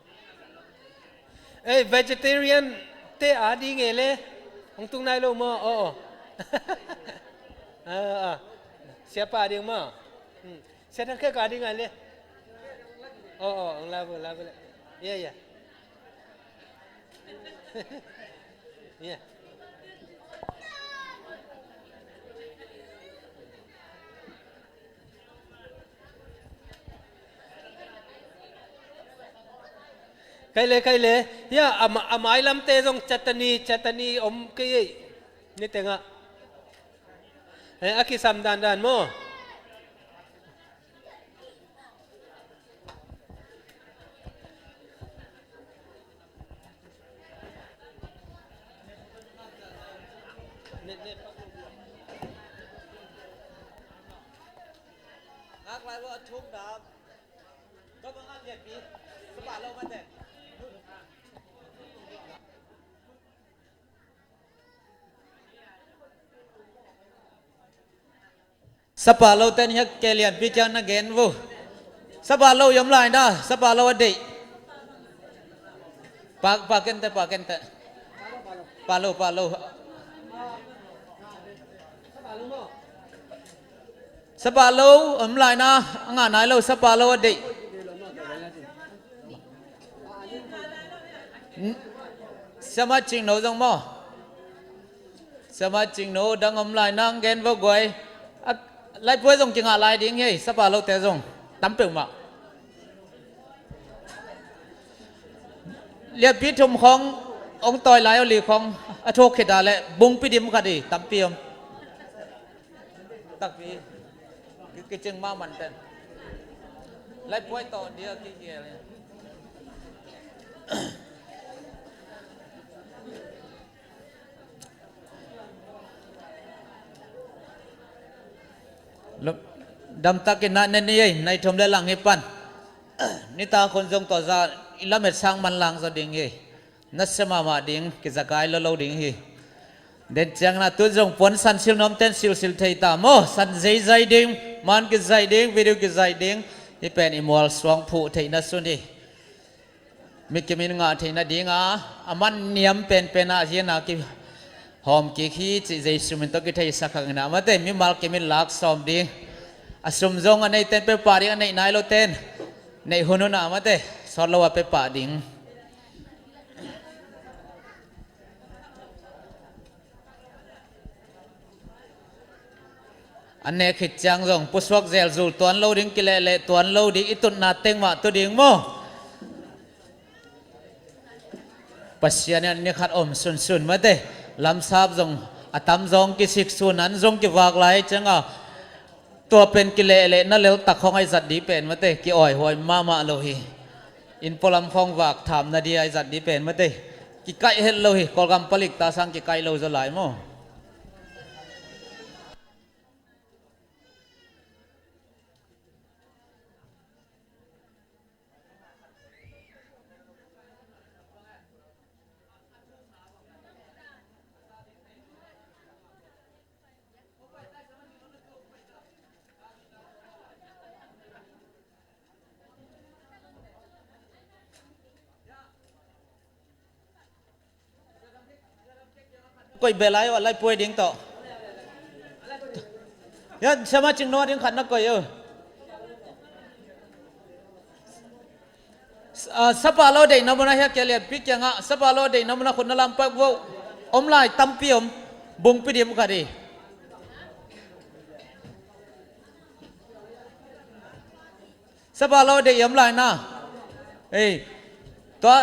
Ei, vegetarian te a ding e le. Hong tung nai lo maw? Oh, oh. Ah, ah. Siapa a ding maw? Hmm. Sia thangkhek a ding a le. Oh, oh, hong la vo, la vo le. Yeah, yeah. Yeah. Kai le, kai le. Hiah, a ma-, a mailamte zong chutney, chutney om kei ei. Ni tengah. Eh, a kisam dandan maw? Sapa lo ten hiah ke lianpi kiang na gen vo. Sapa lo i om lai na, sapa lo a deih. Pa, pa kente, pa kente. Pa lo, pa lo. Sapa lo om lai na, a ngah nai lo, sapa lo a deih. N-, Siamah Cingno zong maw? Siamah Cingno dang om lai nang gen vo guai. A, laipuai zong kingah lai ding hi, sapa lote zong tam peuhmah. Liapi thum khawng hong tawi lai uh li khawng a thuk khit a leh bungpi dim khat hi, tampi om. Takpi. Ki-, kicing mahmah ten. Laipuai tawh dia kihial hi. Lo-, damtakin na nen ni ei, nai thum le lang hi pan. Nitak hun zong tawh za, i lamet sang manlang zaw ding hi. Nasia mahmah ding, kizakai lo lo ding hi. Den ciangin a tun zong puansan silnuamten silsil thei ta maw? San zeizai ding, man kizai ding, video kizai ding. Hih pen i mual suang phuh theihna sun hi. Mi kimin ngah theihna dinga, a man niam penpen ah hi a, na kihawm kik hi cih Jesu min tawh kitheisak hang in a, mate, mimal kimin lak sawm ding. A sum zong a neiten peuh pah ding, a neih nai loten neih hun hun a, mate, sawt lo a peuh pah ding. An nek khit ciang zong pusuak zelzul tuan lo ding, kilehleh tuan lo ding, i tutna teng mah tu ding maw? Pasian in ni khat om sunsun mate. Lamsap zong a tam zong kisik sun, an zong kivak lai cianga, tua pen kilehleh na leltak khong a i zat dih pen mate, ki-awihuai mahmah lo hi. Inn pualam khong vak thamna dih a i zat dih pen mate, kikaih het lo hi. Kawlgam palik ta sang kikaih lo zaw lai maw? Koih bel ai, a laipuai ding tawh. Hiah Siama Cingno a ding khat na koih uh. Ah, sapa lo deihna munah hiah kia lianpi kiangah sapa lo deihna munah khut na lampak vo. Om lai tampi om. Bungpi dim khat hi. Sapa lo deih om lai na. Ei. Tua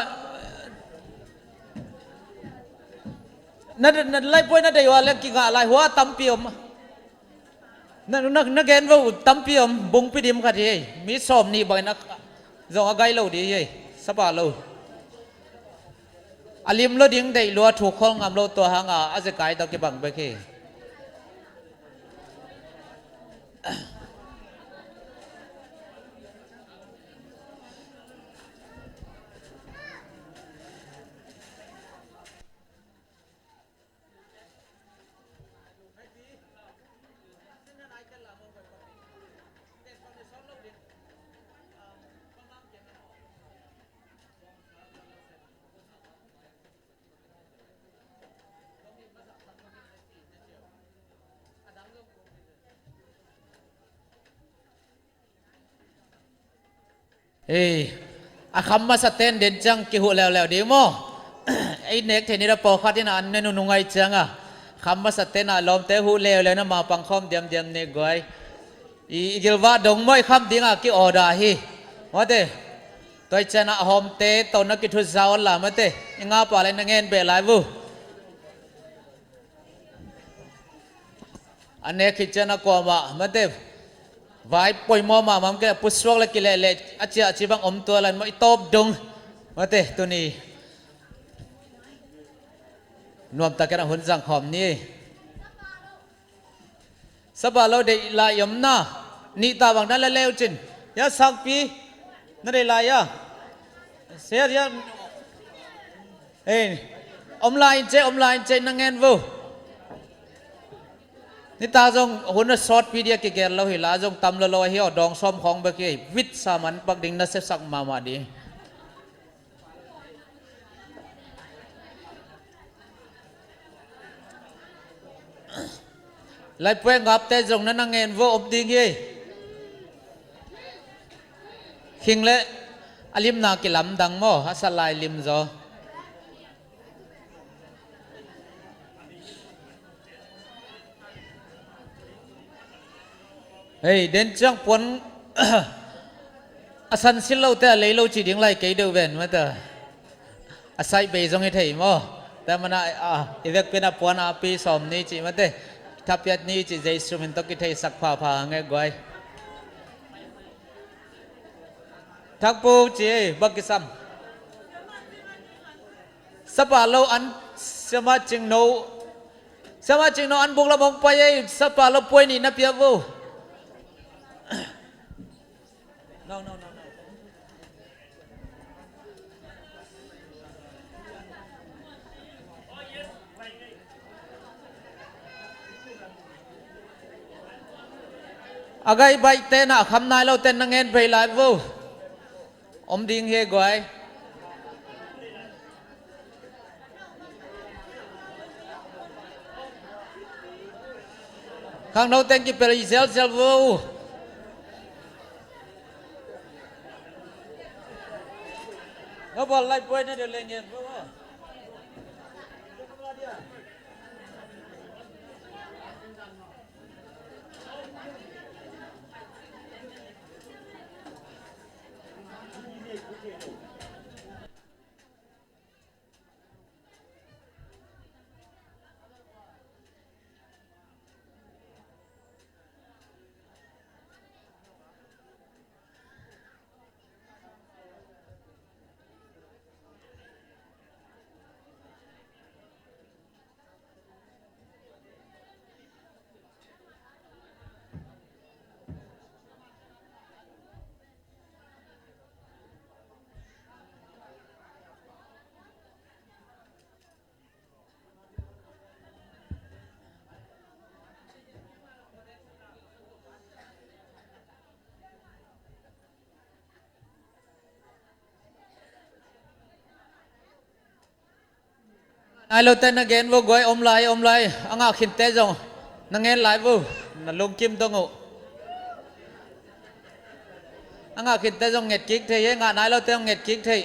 na, na laipuai na deih uh a le kingah lai hua tampi om. Na, na, na gen vo tampi om, bungpi dim khat hi. Mi sawm nih bangin a zong a gai lo dih hi. Sapa lo a lim lo ding deih lua thuk khol ngam lo tua hanga a zekai tawh kibang bek hi. Ei, a kham masa ten den ciang kihuh leuleu ding maw? Ei nek thei ni da pawlkhat in a an ne nunung ai cianga kham masa ten a lawmte huh leuleu na ma pangkhawm diamdiam ni guai. I, i gilvah dong maw i kham dinga ki-order hi. Mate. Tua i ciana a hawmte tawh na kithut za on la mate. I ngapa le na ngen beh lai vu. A nek khit cian a kuamah mate vai poimawh mahmah ke pusuak le kilehleh a ciah ci bang om tua lan maw i tawp dong mate tuni nuamtakin a hun zang khawm ni. Sapa lo deih lai om na nih ta bang na le leu cin ya sakpi na deih lai ya. Sia ya. Ei, om lai in cei, om lai in cei na ngen vo. Nita zong hun a sawtpi dia kigel lo hi la zong tam lo lo ahi aw dawng sawm khawng bek hi vit sa man pak ding na sepsak mahmah ding. Laipuai ngapte zong na na ngen vo om ding hi. Khing le a limna kilamdang maw a sa lai lim zaw. Hei den ciang puan a san sil lote a lei lo ci ding lai kei deuh ven mata. A saih bei zong hi thei maw? Tua mana i vekpin a puan a pi sawm ni ci mate. Thapiat ni ci Jesu min tawh kitheisak phapha nge guai. Thakpu ci ei bak kisam. Sapa lo an siama cingno. Siama cingno an buk lam hong pai ei sapa lo puai nih na pia vo. No, no, no, no. A gai baih ten a kham nai lo ten na ngen bei lai vo. Om ding hi guai. Khangno teng kipel i zialzial vo. Nga bal lai puai na deuh leng ngen vo. Nai lote na gen vo guai om lai om lai a ngah khinte zong na ngen lai vo. Na lungkim dong uh. A ngah khinte zong nget kik thei hi, ngah nai lote zong nget kik thei.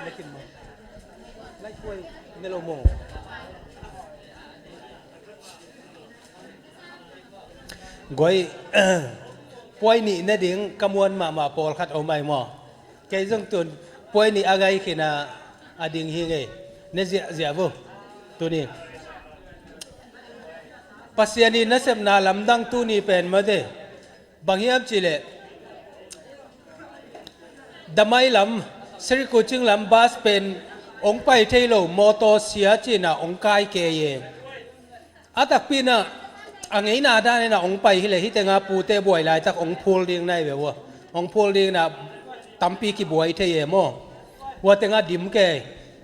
Lekin mo. Lai puai ne lo mo. Guai, puai nih ne ding ka muan mahmah pawlkhat om ai maw? Kei zong tun puai nih a gai khin a, a ding hi ngei. Ne ziahziah vo. Tuni Pasian i nasepna lamdang tuni pen mate. Bang hiam cihleh, Damai lam, Sri Kuching lam bus pen ong pai thei lo, mawtaw sia cina ong kai kei e. A takpi na, a ngeina dan ina ong pai hileh, hitenga pute buai laitak ong phul ding nai ve ua. Ong phul ding na tampi kibuai thei e maw. Ua tenga dim kei,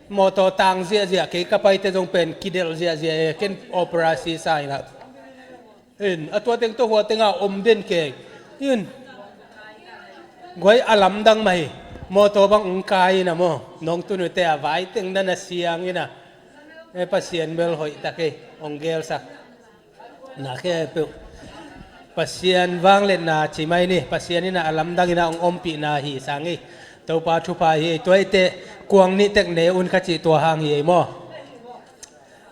mawtaw tang ziahziah kei ka paite zong pen kidelh ziahziah e, ken operasi sa ina. In, a tua teng tawh hua tenga om den kei. In. Guai a lamdang mah hi. Mawtaw bang ong kai ina maw. Nong tunute a vai teng na na siang ina. E Pasian bel hoih ta kei. Ong gelsak. Na kei peuh. Pasian vangliatna ci mai ni. Pasian ina a lamdang ina ong ompihna hi sang hi. Topa thupha hi. Tua ite kuang nih tek ne un ka cih tua hang hi ei maw.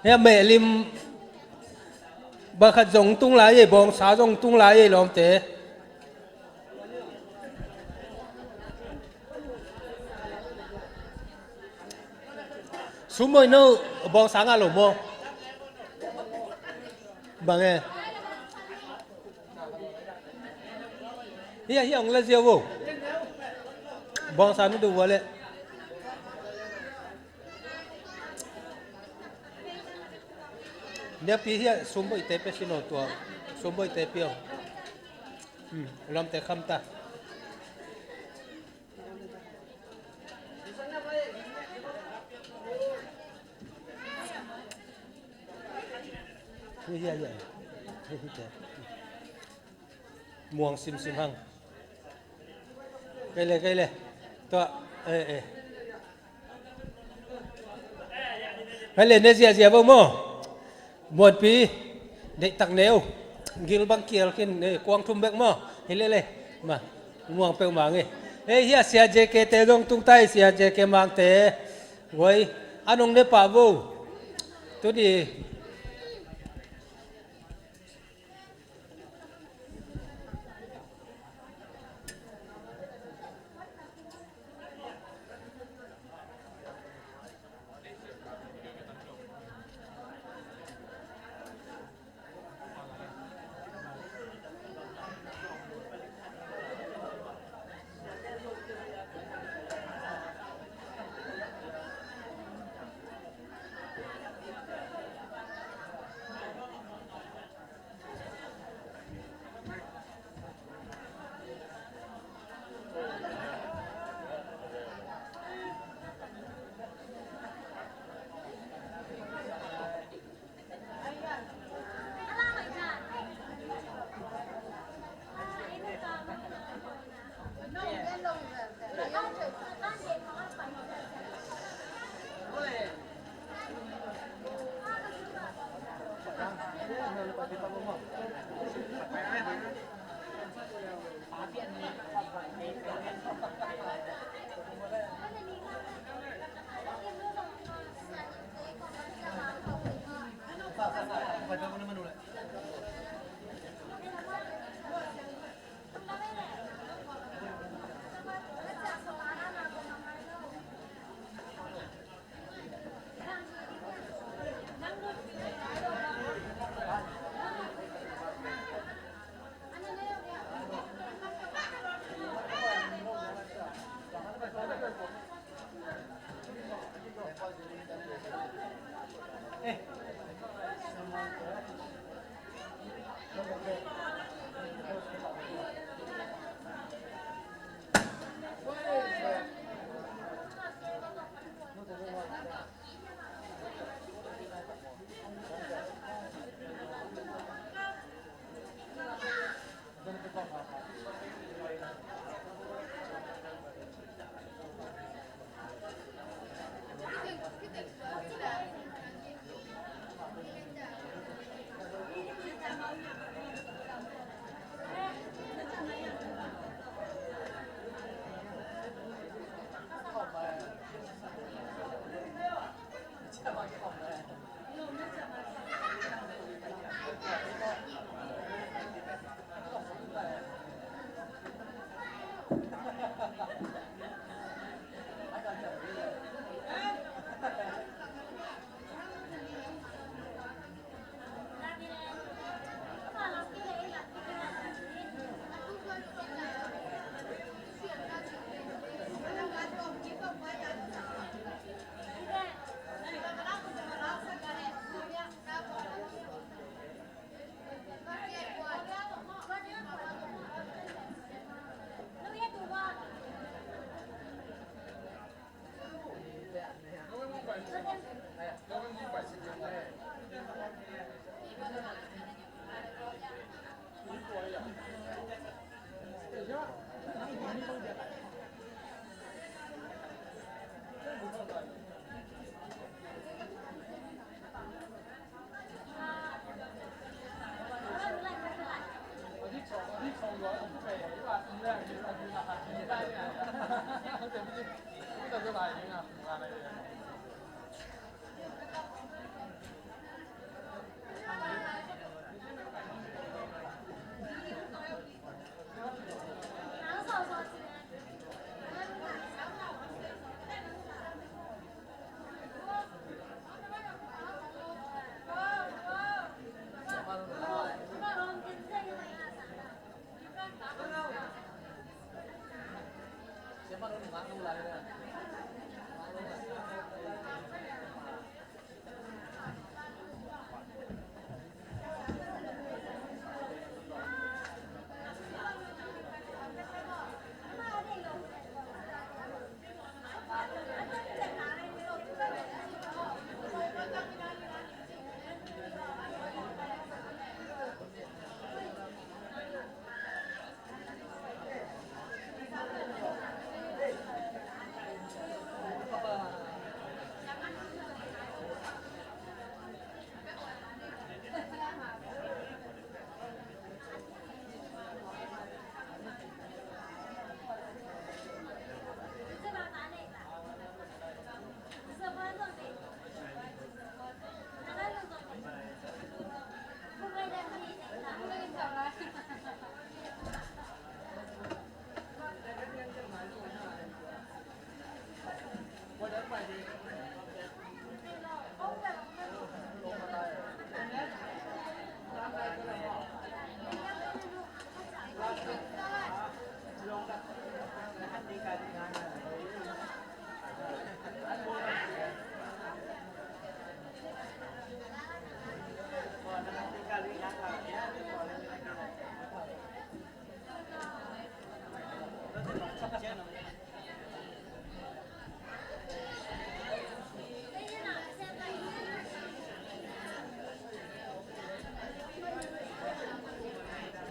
Hia mehlim bakhat zong tung lai ei, bawngsa zong tung lai ei lawmte. Sumoi no bawngsa ngah lo maw? Bang e. Hia, hia ong la zia vo. Bawngsa nu du vo le. Nia pi hia sumboite pe sino tua. Sumboite pio. Hmm, lawmte kham ta. Hia, hia, hia. Hia, hia. Muang simsim hang. Kei le, kei le. Tua, eh, eh. Kei le, ne ziazia vo maw. Muanpi, deihtak neu. Gil bang kial khin, eh, kuang thum bek maw. Hi le le. Ma, muang peuh mang e. Eh, hia Sia J K te zong tung tai, Sia J K Mangte. Guai, a nong ne pah vo. Tudi.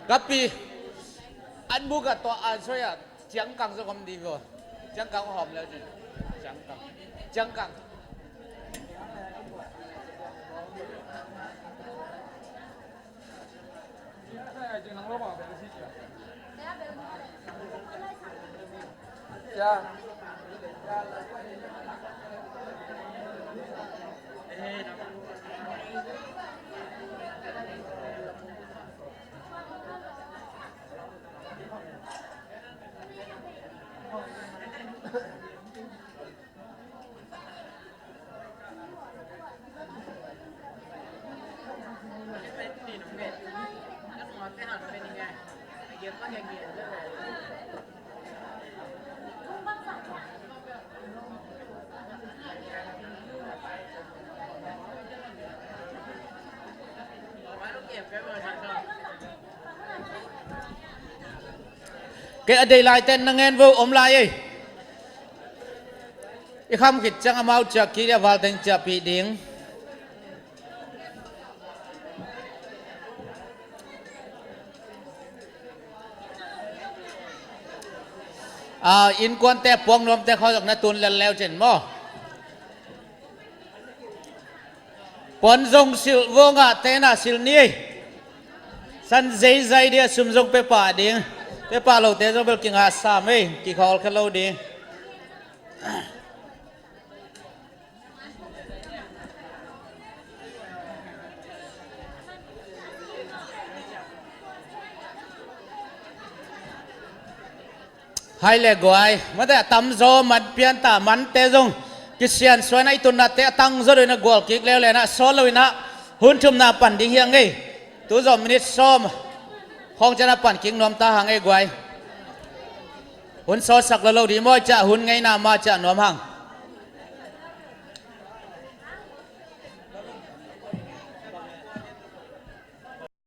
Kapi an buk a tua an soi a ciangkang zong om ding ko. Ciangkang hawm leu cin. Ciangkang. Ciangkang. Kei a deih laite na ngen vo, om lai ei. I kham khit ciang amau ciah kik a, valteng ciahpih ding. A, innkuante a puak nuamte khawng zong na tun lel leu cin maw? Puan zong silh, vua ngahte na silh ni. San zeizai dia sum zong pia pah ding. Pia pah lote zong bel kingah sam ei, kikhawl kha lo ding. Hai le guai, mate a tamzaw man pianta, mante zong kisiansuaina i tunnate a tangzaw deuh in a gual kik leuleu in a, sawl lo in a hun thumna pan ding hi a ngei. Tu zawh minit sawm khawng ciang a pan kik nuam ta hang ei guai. Hun sawlsak lo lo ding maw, ciah hun ngeina ma ciah nuam hang.